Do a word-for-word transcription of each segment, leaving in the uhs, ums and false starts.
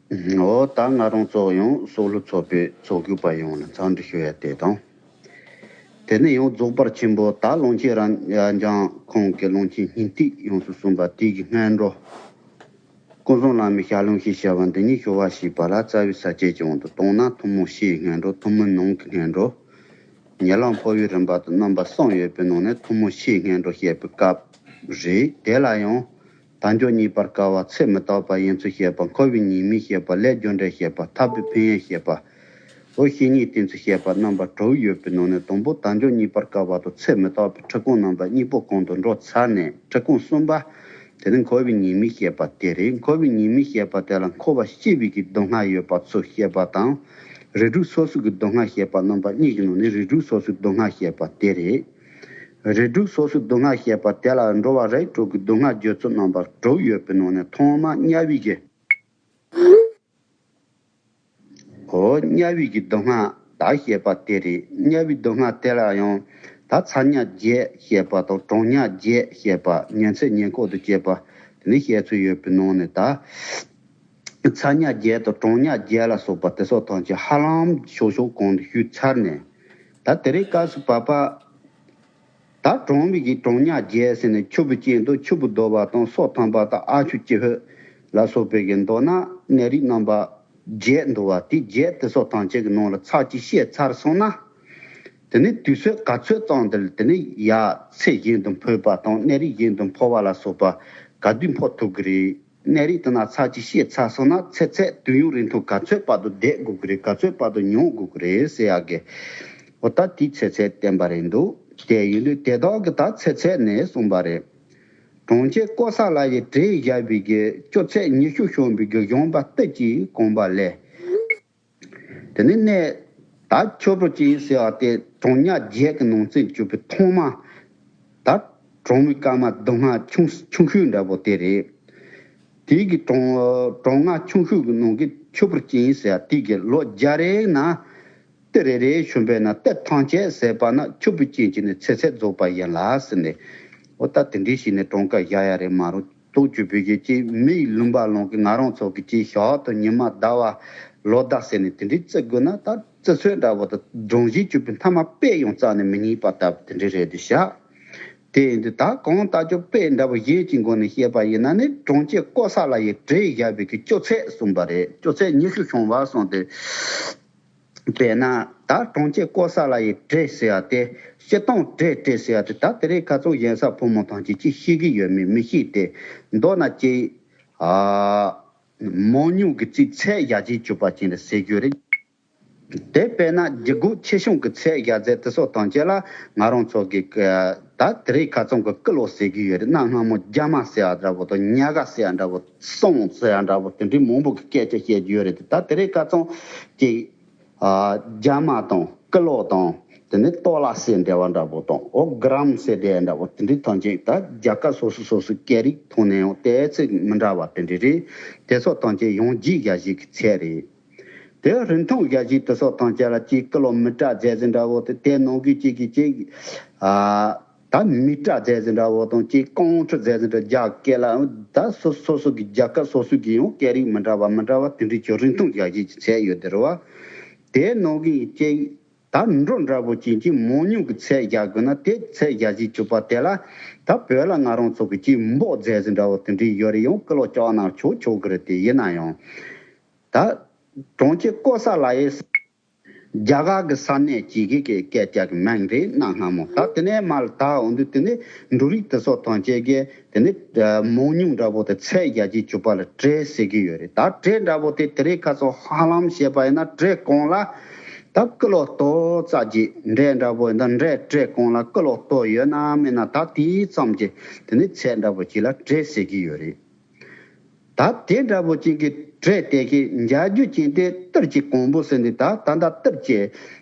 འོ་ད་ང་རང་ཚོ་ཡང་སྲོག་བླུ་ཚོགས་པའི་ཚོགས་དགོས་པ་ཡོང་ལ་འཚམས་འདྲི་ཞུ་ཡ་དེ་དང་། དེ་ནས་ཡང་རྫོགས་པར་ཆེན་པོ་ད་ཀློང་ཆེན་རབ་འབྱམས་ཁོང་གི་ཀློང་ཆེན་སྙིང་ཐིག་ཡོངས་སུ་གསུངས་པ་དེ་གི་སྔོན་འགྲོ། ཀུན་བཟང་བླ་མའི་ཞལ་ལུང་ཞེས་བྱ་བ་འདི་ཉིད་ཞུ་བ་ཞེས་པ་ལ་རྩ་བའི་ས་བཅད་ཀྱི་དབང་དུ་བཏང་ན་ཐུན་མོང་སྤྱིའི་སྔོན་འགྲོ། ཐུན་མོང་ནང་གི་སྔོན་འགྲོ། ཉེ་ལམ་འཕོ་བའི་རིམ་པ་དང་རྣམ་པ་གསུམ་ཡོད་པའི་ནང་ནས་ཐུན་མོང་སྤྱིའི་སྔོན་འགྲོ་བཤད་པའི་སྐབས་རེད། དེ་ལ་ཡང་དལ་འབྱོར་རྙེད་པར་དཀའ་བ་ཚེ་མི་རྟག་པ་ཡིན་ཚུལ་བཤད་པ། འཁོར་བའི་ཉེས་དམིགས་བཤད་པ། ལས་རྒྱུ་འབྲས་བཤད་པ། ཐར་པའི་ཕན་ཡོན་བཤད་པ། འོ་བཤེས་གཉེན་བསྟེན་ཚུལ་བཤད་པ་རྣམ་པ་དྲུག་ཡོད་པའི་ནང་ནས་དང་པོ་དལ་འབྱོར་རྙེད་པར་དཀའ་བ་དང་ཚེ་མི་རྟག་པའི་འཁྲིད་ཁུངས་རྣམ་པ་གཉིས་པོ་གོང་དུ་འགྲོ་ཚར་ནས་འཁྲིད་ཁུངས་གསུམ་པ། དེ་ནི་འཁོར་བའི་ཉེས་དམིགས་བཤད་པ་དེ་རེད། འཁོར་བའི་ཉེས་དམིགས་བཤད་པ་དེ་ལ་འཁོར་བ་སྐྱེ་བའི་གི་སྡུག་བསྔལ་ཡོད་པ་ཚུལ་བཤད་པ་དང་། རིགས་དྲུག་སོ་སོ་གི་སྡུག་བསྔལ་བཤད་པ་རྣམ་པ་གཉིས་ཀྱི་ནང་ནས་རིགས་དྲུག་སོ་སོའི་སྡུག་བསྔལ་བཤད་པ་དེ་རེད། རིགས་དྲུག་སོ་སོའི་སྡུག་བསྔལ་བཤད་པ་དེ་ལ་འགྲོ་བ་རིགས་དྲུག་གི་སྡུག་བསྔལ་བརྗོད་ཚུལ་རྣམ་པ་དྲུག་ཡོད་པའི་ནང་ནས་ཐོག་མ་དམྱལ་བའི་གི། འོ་དམྱལ་བའི་གི་སྡུག་བསྔལ་ད་བཤད་པ་དེ་རེད། དམྱལ་བའི་སྡུག་བསྔལ་དེ་ལ་ཡང་ད་ཚ་དམྱལ་བརྒྱད་བཤད་པ་དང་གྲང་དམྱལ་བརྒྱད་བཤད་པ། ཉིན་མཚན་ཉིན་ཁོག་ཏུ་སྐྱེས་པ་དེ་ནི་བཤད་ཚུལ་ཡོད་པའི་ནང་ནས་ད། ཚ་དམྱལ་བརྒྱད་དང་གྲང་དམྱལ་བརྒྱད་ལ་སོགས་པ་དེ་སོགས་ཐམས་ཅད་ཧ་ལམ་ཕྱོགས་ཕྱོགས་གོང་དུ་ཞུས་ཚར་ནས། ད་དེ་རིང་སྐབས་སུ་བབ་པ། ད་གྲོང་མི་གི་གྲོང་ཉག་བརྒྱད་ཟེར་ནས་ཆུ་བུར་ཅན་དང་ཆུ་བུར་གདོལ་པ་དང་སྲོག་ཐམ་པ་དང་ཨ་ཆུ་ཅི་ཧོད་ལ་སོགས་པའི་གི་མདོར་ན་གནས་རིགས་རྣམ་པ་བརྒྱད་འདུ་བ་དེ་བརྒྱད་དེ་སོགས་ཐམས་ཅད་ཀྱི་ནང་ལ་ཚར་གཅིག་བཤད་ཚར་སོང་ན། དེ་ནས་དུས་ཚོད་ག་ཚོད་ཙམ་དེར་དེ་ནས་ཡར་ཚེ་གཞན་དུ་འཕོས་པ་དང་གནས་རིགས་གཞན་དུ་འཕོ་བ་ལ་སོགས་པ་ག་དུས་འཕོ་ཐུབ་ཀྱི་རེད། གནས་རིགས་དེ་ན་ཚར་གཅིག་བཤད་ཚར་སོང་ན་ཚེ་ཚད་དུས་ཡུན་རིང་ཐུང་ག་ཚོད་བར་དུ་བསྡད་དགོས་ཀྱི་རེད། ག་ཚོད་བར་དུ་མྱོང་དགོས་ཀྱི་རེད་ཟེར་ཡག་གི་འོ་ད་དེའི་ཚེ་ཚད་བསྟན་པ་རེད་འདུག་དེ་ཡིན་དུས་དེ་དག་གི་ད་ཚེ་ཚད་ནས་གསུངས་པ་རེད། གྲོང་ཁྱེར་ཀོ་ས་ལ་ཡི་གྲལ་བཞག་པའི་གི་སྐྱོ་ཚད་ཉི་ཤུ་བྱུང་བའི་གི་གཞོང་པ་སྟོད་ཀྱི་གོམ་པ་ལས། དེ་ནས་གནས་ད་ཆོས་པོ་ཅན་ཟེར་བ་དེ་གྲོང་ཉག་བརྒྱད་ཀྱི་ནང་ཚན་གྱུར་པའི་ཐོག་མ། ད་གྲོང་མི་སྐར་མ་སྡུག་བསྔལ་ཆུང་ཆུང་ཤོས་འདྲ་པོ་དེ་རེད། དེའི་གི་གྲོང་གྲོང་ང་ཆུང་ཤོས་ཀྱི་ནང་གི་ཆོས་པོ་ཅན་ཟེར་བ་དེ་གི་ལོ་བརྒྱ་རེའི་ནང་། གཏེར་རེ་རེ་བྱོན་པས་ན་གཏེར་ཐམས་ཅད་ཟད་པ་ན་ཆོས་པོ་ཅན་གྱི་ནི་ཚེ་ཚད་རྫོགས་པ་ཡིན་ལ་ཟེར་ནས། འོ་ད་དེ་འདྲའི་ཞིག་ནས་གྲངས་ཀ་བཞག་ཡ་རེད་མ་རུང་། ཐུགས་ཆུད་པའི་གི་ཅིག་མི་ཡི་ལུང་པ་ལོང་གི་ང་རང་ཚོ་གི་ཅིག་ཞག་དང་ཉི་མ་ཟླ་བ་ལོ་ཟླ་ཟེར་ནས་དེ་འདྲའི་བརྩི་དགོས་ན་ད་བརྩི་ཚོད་འདྲ་བོ་དང་སྒྲོམ་གཞི་བཅུ་པའི་མཐའ་མ་དཔེ་ཡང་རྩ་ནས་མི་རྙེད་པ་ལྟ་བུ་དེ་འདྲའི་རེད་དེ་ཤག་དེ་ཡིན་དུས་ད་གང་ལྟར་ཀྱང་དཔེ་འདྲ་བོ་གཞན་གྱི་སྒོ་ནས་བཤད་པ་ཡིན་ན་ནི་གྲོང་ཁྱེར་ཀོ་ས་ལ་ཡི་གྲལ་བཞག་པའི་གི་སྐྱོ་ཚད་གསུངས་པ་རེད། སྐྱོ་ཚད་ཉི་ཤུ་བྱུང་བ་གསུངས་ཏེ། དཔེར་ན་ད་གྲོང་ཁྱེར་ཀོ་ས་ལ་ཡི་གྲལ་ཟེར་བ་དེ་སྤྱིར་བཏང་གྲལ་གྲལ་ཟེར་བ་དེ་ད་དེ་རིང་ཁ་སང་གཞན་ས་ཕོ་མོ་ཐམས་ཅད་ཅིག་ཤེས་ཀྱི་ཡོད་མེད་མི་ཤེས་ཏེ། མདོར་ན་ཅིག་ཨ་མང་ཉུང་གི་རྩིས་ཚད་བཞག་བྱས་གྱུར་པ་ཅན་རེད་ཟེར་རྒྱུ་རེད། དེ་དཔེར་ན་རྒྱུ་སྒོ་ཆེ་ཆུང་གི་ཚད་བཞག་ཚད་དེ་སོགས་ཐམས་ཅད་ལ་ང་རང་ཚོ་གི་ད་དེ་རིང་ཁ་སང་གི་ཀི་ལོ་ཟེར་གྱི་ཡོད་རེད། གནའ་སྔ་མོ་རྒྱ་མ་ཟེར་བ་འདྲ་བོ་དང་ཉ་ག་ཟེར་བ་འདྲ་བོ་སོང་ཟེར་བ་འདྲ་བོ་དེ་འདྲའི་མང་པོ་གི་སྐད་ཆ་བཤད་རྒྱུ་ཡོད་རེད། ད་དེ་རིང་ཁ་སང་ཅིག་རྒྱ་མ་དང་ཀི་ལོ་དང་དེ་ནས་ཏོ་ལ་ཟེར་འབྲེལ་བ་འདྲ་བོ་དང་འོ་གྲམ་ཟེར་འབྲེལ་འདྲ་བོ་དེ་འདྲའི་ཐམས་ཅད་ད་རྒྱལ་ཁབ་སོ་སོ་སོ་སོའི་སྐད་རིགས་ཐོག་ནས་ཡང་ཏོག་ཙམ་མི་འདྲ་བ་དེ་འདྲ་རེད། དེ་ཚོ་ཐམས་ཅད་ཡང་རྒྱས་བཞག་བྱས་ཀྱི་ཚད་རེད། དེ་རིང་ཐུང་བཞག་བྱས་དེ་ཚོ་ཐམས་ཅད་ལ་གཅིག་ཀི་ལོ་མི་ཊར་ཟེར་ཟིན་འདྲ་བོ་དེ་དེ་ནང་གི་གཅིག་གིས་གཅིག་ཨ། ད་མི་ཊར་ཟེར་ཟིན་འདྲ་བོ་དང་གཅིག་ཀོང་ཁྲི་ཟེར་ཟིན་འདྲ་རྒྱ་སྐད་ལ་ད་སོ་སོ་སོ་གི་རྒྱལ་ཁབ་སོ་སོ་གི་ཡང་སྐད་རིགས་མི་འདྲ་བ་མི་འདྲ་བ་དེ་འདྲའི་ཀྱི་རིང་ཐུང་བཞག་བྱས་ཀྱི་ཚད་ཡོད་དེ་རེད་བ། དེ་ནང་གི་གཅིག་ད་འབྲུ་འདྲ་བོ་ཅན་གྱི་མང་ཉུང་གི་ཚད་བཞག་དགོས་ན་དེ་ཚད་བཞག་བྱས་གྱུར་པ་དེ་ལ་ད་བོད་ལ་ང་རང་ཚོ་གི་གཅིག་འབོ་ཟེར་ཟིན་འདྲ་བོ་དེ་འདྲའི་ཡོད་རེད། ཡང་ཀི་ལོ་བཅོ་ལྔ་ཆོག་ཆོག་གི་རེད། དེ་ཡིན་ན་ཡང་ད་གྲོང་ཁྱེར་ཀོ་ས་ལ་ཡི་རྒྱ་གར་གྱི་ས་གནས་ཀྱི་གི་གི་སྐད་ཆ་གི་མིང་རེད། གནའ་སྔ་མོ་ད་དེ་ནས་མར་ད་འོང་དུས་དེ་ནས་འབྲུ་རིགས་དེ་ཚོ་ཐམས་ཅད་ཀྱི་དེ་ནས་མང་ཉུང་འདྲ་པོ་དེ་ཚད་བཞག་བྱས་གྱུར་པ་ལ་གྲལ་ཟེར་གྱི་ཡོད་རེད། ད་གྲལ་འདྲ་པོ་དེ་དེ་རིང་ཁ་སང་ཧ་ལམ་བཤད་པ་ཡིན་ན་གྲལ་གང་ལ་ད་ཀི་ལོ་ཏོག་ཙམ་ཅིག་འབྲས་འདྲ་པོ་ཡིན་ན་འབྲས་གྲལ་གང་ལ་ཀི་ལོ་ཏོག་ཡོད་ན་མེད་ན་ད་དེའི་ཙམ་གྱི་དེ་ནས་ཚད་འདྲ་པོ་ཅིག་ལ་གྲལ་ཟེར་གྱི་ཡོད་རེད། ད་དེ་འདྲ་པོ་ཅིག་གི་གྲལ་དེ་གི་འཇའ་རྒྱུ་ཅན་དེ་གཏེར་གྱི་གོང་བུ་ཟེར་ནས་ད་ད་ལྟ་གཏེར་གྱི་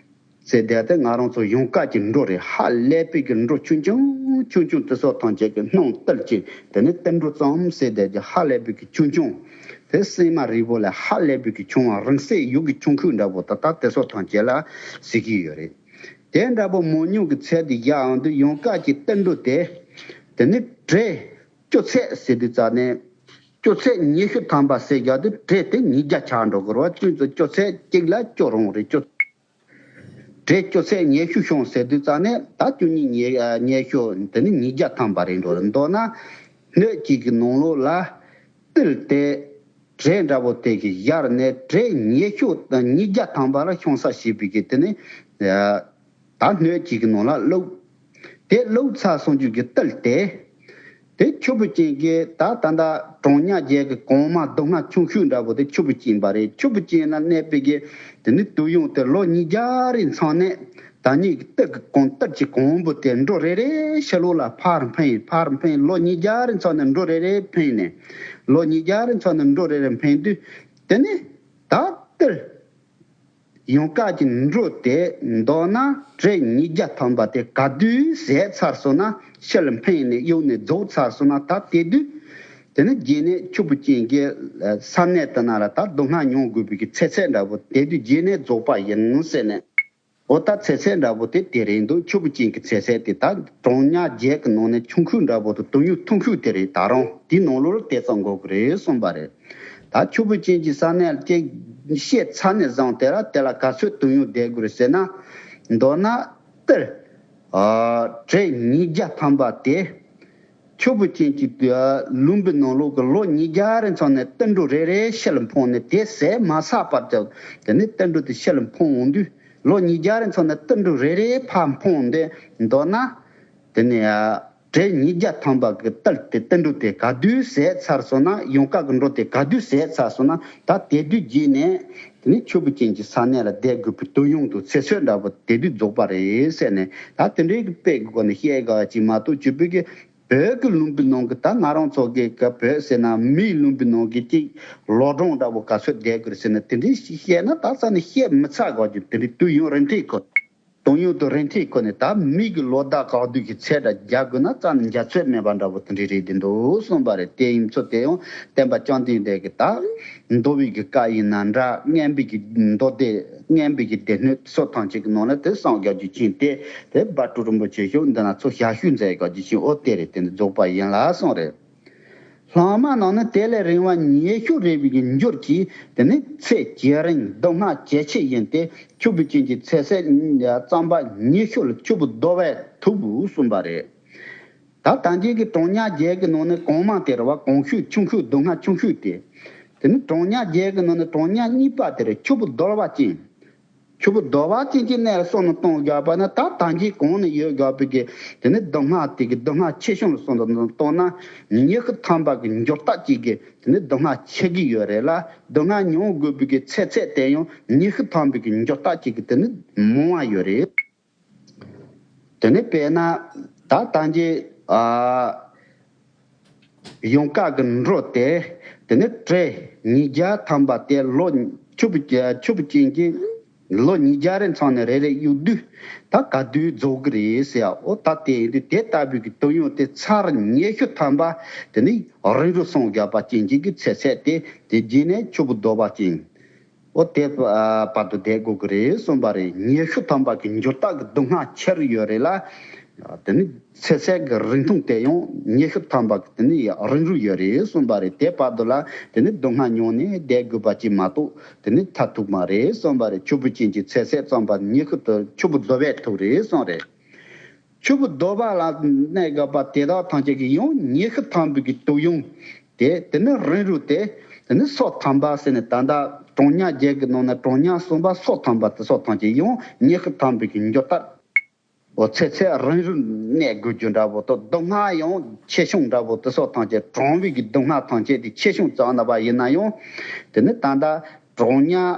ཟེར་བསྡད་དེ་ང་རང་ཚོ་ཡོངས་གྲགས་ཀྱི་འབྲུ་རེད། ཧ་ལས་པའི་གི་འབྲུ་ཆུང་ཆུང་ཆུང་ཆུང་དེ་ཚོ་ཐམས་ཅད་ཀྱི་སྣང་གཏེར་གྱི་དེ་ནི་གཏེར་འབྲུ་ཙམ་ཟེར་བསྡད་ཀྱི་ཧ་ལས་པའི་གི་ཆུང་ཆུང་། དེ་སྲན་མ་རིལ་བུ་ལས་ཧ་ལས་པའི་གི་ཆུང་བ་རིང་བསྲེལ་ཡུག་གི་ཆུང་ཁུག་འདྲ་པོ་ད་ལྟ་དེ་ཚོ་ཐམས་ཅད་ལ་ཟེར་གྱི་ཡོད་རེད། དེ་འདྲ་པོ་མང་ཉུང་གི་ཚད་དེ་བཞག་འོང་དུས་ཡོངས་གྲགས་ཀྱི་གཏེར་འབྲུ་དེ་དེ་ནི་གྲལ་སྐྱོ་ཚད་ཟེར་དུས་ཙ་ནས། སྐྱོ་ཚད་ཉི་ཤུ་ཐམ་པ་ཟེར་རྒྱག་དུས་བྲེ་དེ་ཉིས་བརྒྱ་ཆགས་འགྲོ་གི་རེད་བ། ཁྱོད་ཚོ་སྐྱོ་ཚད་གཅིག་ལ་སྐྱོ་རུང་རེད། སྐྱོ་བྲེ་སྐྱོ་ཚད་ཉི་ཤུ་བྱུང་ཟེར་དུས་ཙང་ནས་ད་སྐྱོ་གཉིས་ཉི་ཉི་ཤུ་དེ་ནི་ཉིས་བརྒྱ་ཐམ་པ་རེད་འགྲོ་རེད། མདོར་ན་སྣོད་གཅིག་གི་ནང་ལོགས་ལ་ཏིལ་དེ་བྲེ་འདྲ་པོ་དེ་གི་ཡར་ནས་བྲེ་ཉི་ཤུ་དང་ཉིས་བརྒྱ་ཐམ་པ་ལ་ཤོང་ས་ཞེས་པའི་གི་དེ་ནི་ད་སྣོད་གཅིག་གི་ནང་ལ་བླུགས། དེ་བླུགས་ཚར་སོང་རྒྱུ་གི་ཏིལ་དེ། དེ་ཆུ་བུར་ཅན་གྱིས་ད་ད་ལྟ་གྲང་ཉ་རྒྱལ་གྱི་གོང་མ་རྡོ་སྣ་ཆུང་ཤོས་འདྲ་པོ་དེ་ཆུ་བུར་ཅན་པ་རེད། ཆུ་བུར་ཅན་ལ་གནས་པའི་གི་དེ་ནི་དུས་ཡུན་དེ་ལོ་ཉིས་བརྒྱ་རེ་ཚང་ནས་ད་ཉིད་ཀྱི་ཏིལ་གྱི་གོང་ཏིལ་གྱི་གོང་བུ་དེ་འབྲུ་རེ་རེ་ཕྱི་ལོགས་ལ་ཕར་འཕེན་ཕར་འཕེན། ལོ་ཉིས་བརྒྱ་རེ་ཚང་ནས་འབྲུ་རེ་རེ་འཕེན་ནས་ལོ་ཉིས་བརྒྱ་རེ་ཚང་ནས་འབྲུ་རེ་རེ་འཕེན་དུས་དེ་ནི་ད་ཏིལ། ཡོང་ཀ་གི་འབྲུ་དེ་མདོར་ན་བྲེ་ཉིས་བརྒྱ་ཐམ་པ་དེ་ག་དུས་ཟད་ཚར་སོང་ན་ཕྱི་ལ་འཕེན་ནས་གཡུག་ནས་རྫོགས་ཚར་སོང་ན་ད་དེ་དུས་དེ་ནི་རྗེས་ནས་ཆུ་བུར་ཅན་གྱི་ས་གནས་དེ་ན་ལ་ད་རྡོ་སྣ་མྱོང་དགོས་པའི་གི་ཚེ་ཚད་འདྲ་པོ་དེ་དུས་རྗེས་ནས་རྫོགས་པ་ཡིན་ཟེར་ནས། འོ་ད་ཚེ་ཚད་འདྲ་པོ་དེ་དེ་རེད་འདུག་ཆུ་བུར་ཅན་གྱི་ཚེ་ཚད་དེ་ད་གྲང་ཉ་རྒྱལ་གྱི་ནང་ནས་ཆུང་ཤོས་འདྲ་པོ་དང་དུས་ཡུན་ཐུང་ཤོས་དེ་རེད། ད་རུང་དེའི་ནང་ལོགས་ལ་དེ་ཙམ་འགོར་གི་རེད་གསུངས་པ་རེད། ད་ཆུ་བུར་ཅན་གྱི་ས་གནས་ཀྱི་བཤད་ཚར་ནས་བཟུང་དེ་ལ་དེ་ལ་ག་ཚོད་དུས་ཡུན་བསྡད་དགོས་རེད་ཟེར་ན། མདོར་ན་ཏིལ་བྲེ་ཉིས་བརྒྱ་ཐམ་པ་དེ་ཆུ་བུར་ཅན་གྱི་ལུང་པའི་ནང་ལོགས་ཀྱི་ལོ་ཉིས་བརྒྱ་རེ་ཚང་ནས་ཏིལ་འབྲུ་རེ་རེ་ཕྱི་ལ་འཕངས་ནས་དེ་ཟད་མ་ཚར་བར་དུ་དེ་ནས་ཏིལ་འབྲུ་དེ་ཕྱི་ལ་འཕངས་འོང་དུས་ལོ་ཉིས་བརྒྱ་རེ་ཚང་ནས་ཏིལ་འབྲུ་རེ་རེ་ཕར་འཕངས་འདི་མདོར་ན་དེ་ནས་བྲེ་ཉིས་བརྒྱ་ཐམ་པ་གི་ཏིལ་དེ་ཏིལ་འབྲུ་དེ་ག་དུས་ཟད་ཚར་སོང་ན། ཡོང་ཀ་གི་འབྲུ་དེ་ག་དུས་ཟད་ཚར་སོང་ན་ད་དེ་དུས་རྗེས་ནས་དེ་ནས་ཆུ་བུར་ཅན་གྱི་ས་གནས་ལ་བསྡད་དགོས་པའི་དུས་ཡུན་དང་ཚེ་ཚད་འདྲ་པོ་དེ་དུས་རྫོགས་པ་རེད་ཟེར་ནས་ད་དེ་འདྲའི་གི་དཔེ་གི་སྒོ་ནས་བཤད་དགོས་ཅིག་མ་གཏོགས་བཅུ་པའི་གི་བོད་ཀྱི་ལུང་པའི་ནང་གི་ད་ང་རང་ཚོ་གི་གི་བོད་ཟེར་ན་མིའི་ལུང་པའི་ནང་གི་ཅིག་ལོ་གྲངས་འདྲ་པོ་ག་ཚོད་བསྡད་དགོས་རེད་ཟེར་ན་དེ་འདྲའི་བཤད་ན་ད་རྩ་ནས་བཤད་མི་ཚར་གོ་རྒྱུ་དེ་འདྲའི་དུས་ཡུན་རིང་ཐེངས་ཁོ། དུས་ཡུན་དང་རིང་ཐེངས་ཁོ་ནས་ད་མི་གི་ལོ་ཟླ་གང་དུས་ཀྱི་ཚད་འདྲ་རྒྱག་དགོས་ན་རྩ་ནས་རྒྱ་ཚོད་མེད་པ་འདྲ་པོ་དེ་འདྲའི་རེད་འདི་འདུག་གསུངས་པ་རེད། དེ་ཡིན་ཚོད་དེ་ཡང་བསྟན་པ་བཅོམ་ལྡན་འདས་ཀྱི་ད་མདོ་བའི་གི་བཀའ་ཡིན་ན་འདྲ། སྙན་པའི་གི་མདོ་སྡེ། སྙན་པའི་གི་སྡེ་སྣོད་སོགས་ཐམས་ཅད་ཀྱི་ནང་ལ་དེ་གསུངས་རྒྱག་རྒྱུ་ཅན་དེ་དེ་བ་ཀྲུ་རིན་པོ་ཆེ་ཤོག་འདི་ན་ཚོ་ཞལ་བཤུས་མཛད་རྒྱག་རྒྱུ་ཅན་འོ་དེ་རེད། དེ་འདི་རྫོགས་པ་ཡིན་ལ་གསུངས་རེད། ལྷག་མ་རྣམས་ནི་དེ་ལས་རིང་བ་ཉི་ཤུ་རེ་བའི་གི་འགྱུར་གྱིས་དེ་ནི་ཚེ་ཇེ་རིང་སྡུག་བསྔལ་ཇེ་ཆེ་ཡིན་ཏེ་ཆུ་བུར་ཅན་གྱི་ཚེ་ཚད་རྩམ་པ་ཉི་ཤུ་ལ་ཆུ་བུར་རྡོ་བས་ཐུབ་བོ་གསུངས་པ་རེད། ད་ད་གིན་གྱི་གྲང་ཉ་བརྒྱད་ཀྱི་ནང་ནས་གོང་མ་དེ་རེད་བ། གོང་ཤོས་ཆུང་ཤོས་སྡུག་བསྔལ་ཆུང་ཤོས་དེ། དེ་ནི་གྲང་ཉ་བརྒྱད་ཀྱི་ནང་ནས་གྲང་ཉ་གཉིས་པ་དེ་རེད། ཆུ་བུར་རྡོ་བ་ཅན། ཆུ་བུར་རྡོ་བ་ཅན་གྱི་གནས་ལ་བསམ་བློ་གཏོང་དགོས་པ་ན་ད་ད་གིན་གོང་ནས་ཡོད་དགོས་པའི་གི་དེ་ནི་སྡུག་བསྔལ་དེ་གི་སྡུག་བསྔལ་ཆེ་ཆུང་ལ་བསམ་བློ་གཏོང་ན་ཉི་ཤུ་ཐམ་པ་གི་འགྱུར་རྟགས་ཅིག་གི་དེ་ནི་སྡུག་བསྔལ་ཆེ་གི་ཡོད་རེད་ལ། སྡུག་བསྔལ་མྱོང་དགོས་པའི་གི་ཚེ་ཚད་དེ་ཡང་ཉི་ཤུ་ཐམ་པའི་གི་འགྱུར་རྟགས་ཅིག་གི་དེ་ནི་མང་བ་ཡོད་རེད། དེ་ནི་དཔེར་ན་ད་ད་གིན་ཨ། ཡོང་ཀ་གི་འབྲུ་དེ་དེ་ནི་བྲེ་ཉིས་བརྒྱ་ཐམ་པ་དེ་ལོ་ཆུ་བུར་ཆུ་བུར་ཅན་གྱིས་ལོ་ཉིས་བརྒྱ་རེ་ཚང་ནས་རེ་རེ་གཡུག་དུས་ད་ག་དུས་རྫོགས་ཀྱི་རེད་ཟེར་ཡ། འོ་ད་དེ་ཡིན་དུས་དེ་ལྟ་བུའི་གི་དུས་ཡུན་དེ་ཚར་ཉི་ཤུ་ཐམ་པ་དེ་ནི་རིང་རུ་སོང་དགོས་པ་ཅན་གྱི་གི་ཚེ་ཚད་དེ་དེ་རྗེས་ནས་ཆུ་བུར་རྡོ་བ་ཅན། འོ་དེ་བར་དུ་བསྡད་དགོས་ཀྱི་རེད་གསུངས་པ་རེད། ཉི་ཤུ་ཐམ་པ་གི་འགྱུར་རྟགས་ཀྱི་སྡུག་བསྔལ་ཆེ་རུ་ཡོད་རེད་ལ། དེ་ནི་ཚེ་ཚད་ཀྱི་རིང་ཐུང་དེ་ཡང་ཉི་ཤུ་ཐམ་པ་གི་དེ་ནི་རིང་རུ་ཡོད་རེད་གསུངས་པ་རེད། དེ་བར་དུ་ལ་དེ་ནི་སྡུག་བསྔལ་མྱོང་ནས་བསྡད་དགོས་པ་ཅིག་མ་གཏོགས་དེ་ནི་ཐར་ཐུབ་མ་རེད་གསུངས་པ་རེད། ཆུ་བུར་ཅན་གྱི་ཚེ་ཚད་རྩམ་པ་ཉི་ཤུ་དུ་ཆུ་བུར་རྡོ་བས་ཐུབ་རེད་གསུངས་རེད། ཆུ་བུར་རྡོ་བ་ལ་གནས་དགོས་པ་དེ་དག་ཐམས་ཅད་ཀྱི་ཡང་ཉི་ཤུ་ཐམ་པའི་གི་དུས་ཡུན་དེ་དེ་ནི་རིང་རུ་དེ་དེ་ནི་སོ་ཐམ་པ་ཟེར་ནས་ད་ལྟ་གྲང་ཉ་བརྒྱད་ཀྱི་ནང་ནས་གྲང་ཉ་གསུམ་པ་སོ་ཐམ་པ་དེ་སོ་ཐམས་ཅད་ཡང་ཉི་ཤུ་ཐམ་པའི་གི་འགྱུར་རྟགས། འོ་ཚེ་ཚད་རིང་རུ་གནས་དགོས་རྒྱུ་འདྲ་པོ་དང་སྡུག་བསྔལ་ཡང་ཆེ་ཆུང་འདྲ་པོ་དེ་སོ་ཐམས་ཅད་གྲང་བའི་གི་སྡུག་བསྔལ་ཐམས་ཅད་དེ་ཆེ་ཆུང་ཙམ་ན་པ་ཡིན་ན་ཡང་དེ་ནི་ད་ལྟ་གྲང་ཉ་ཨ།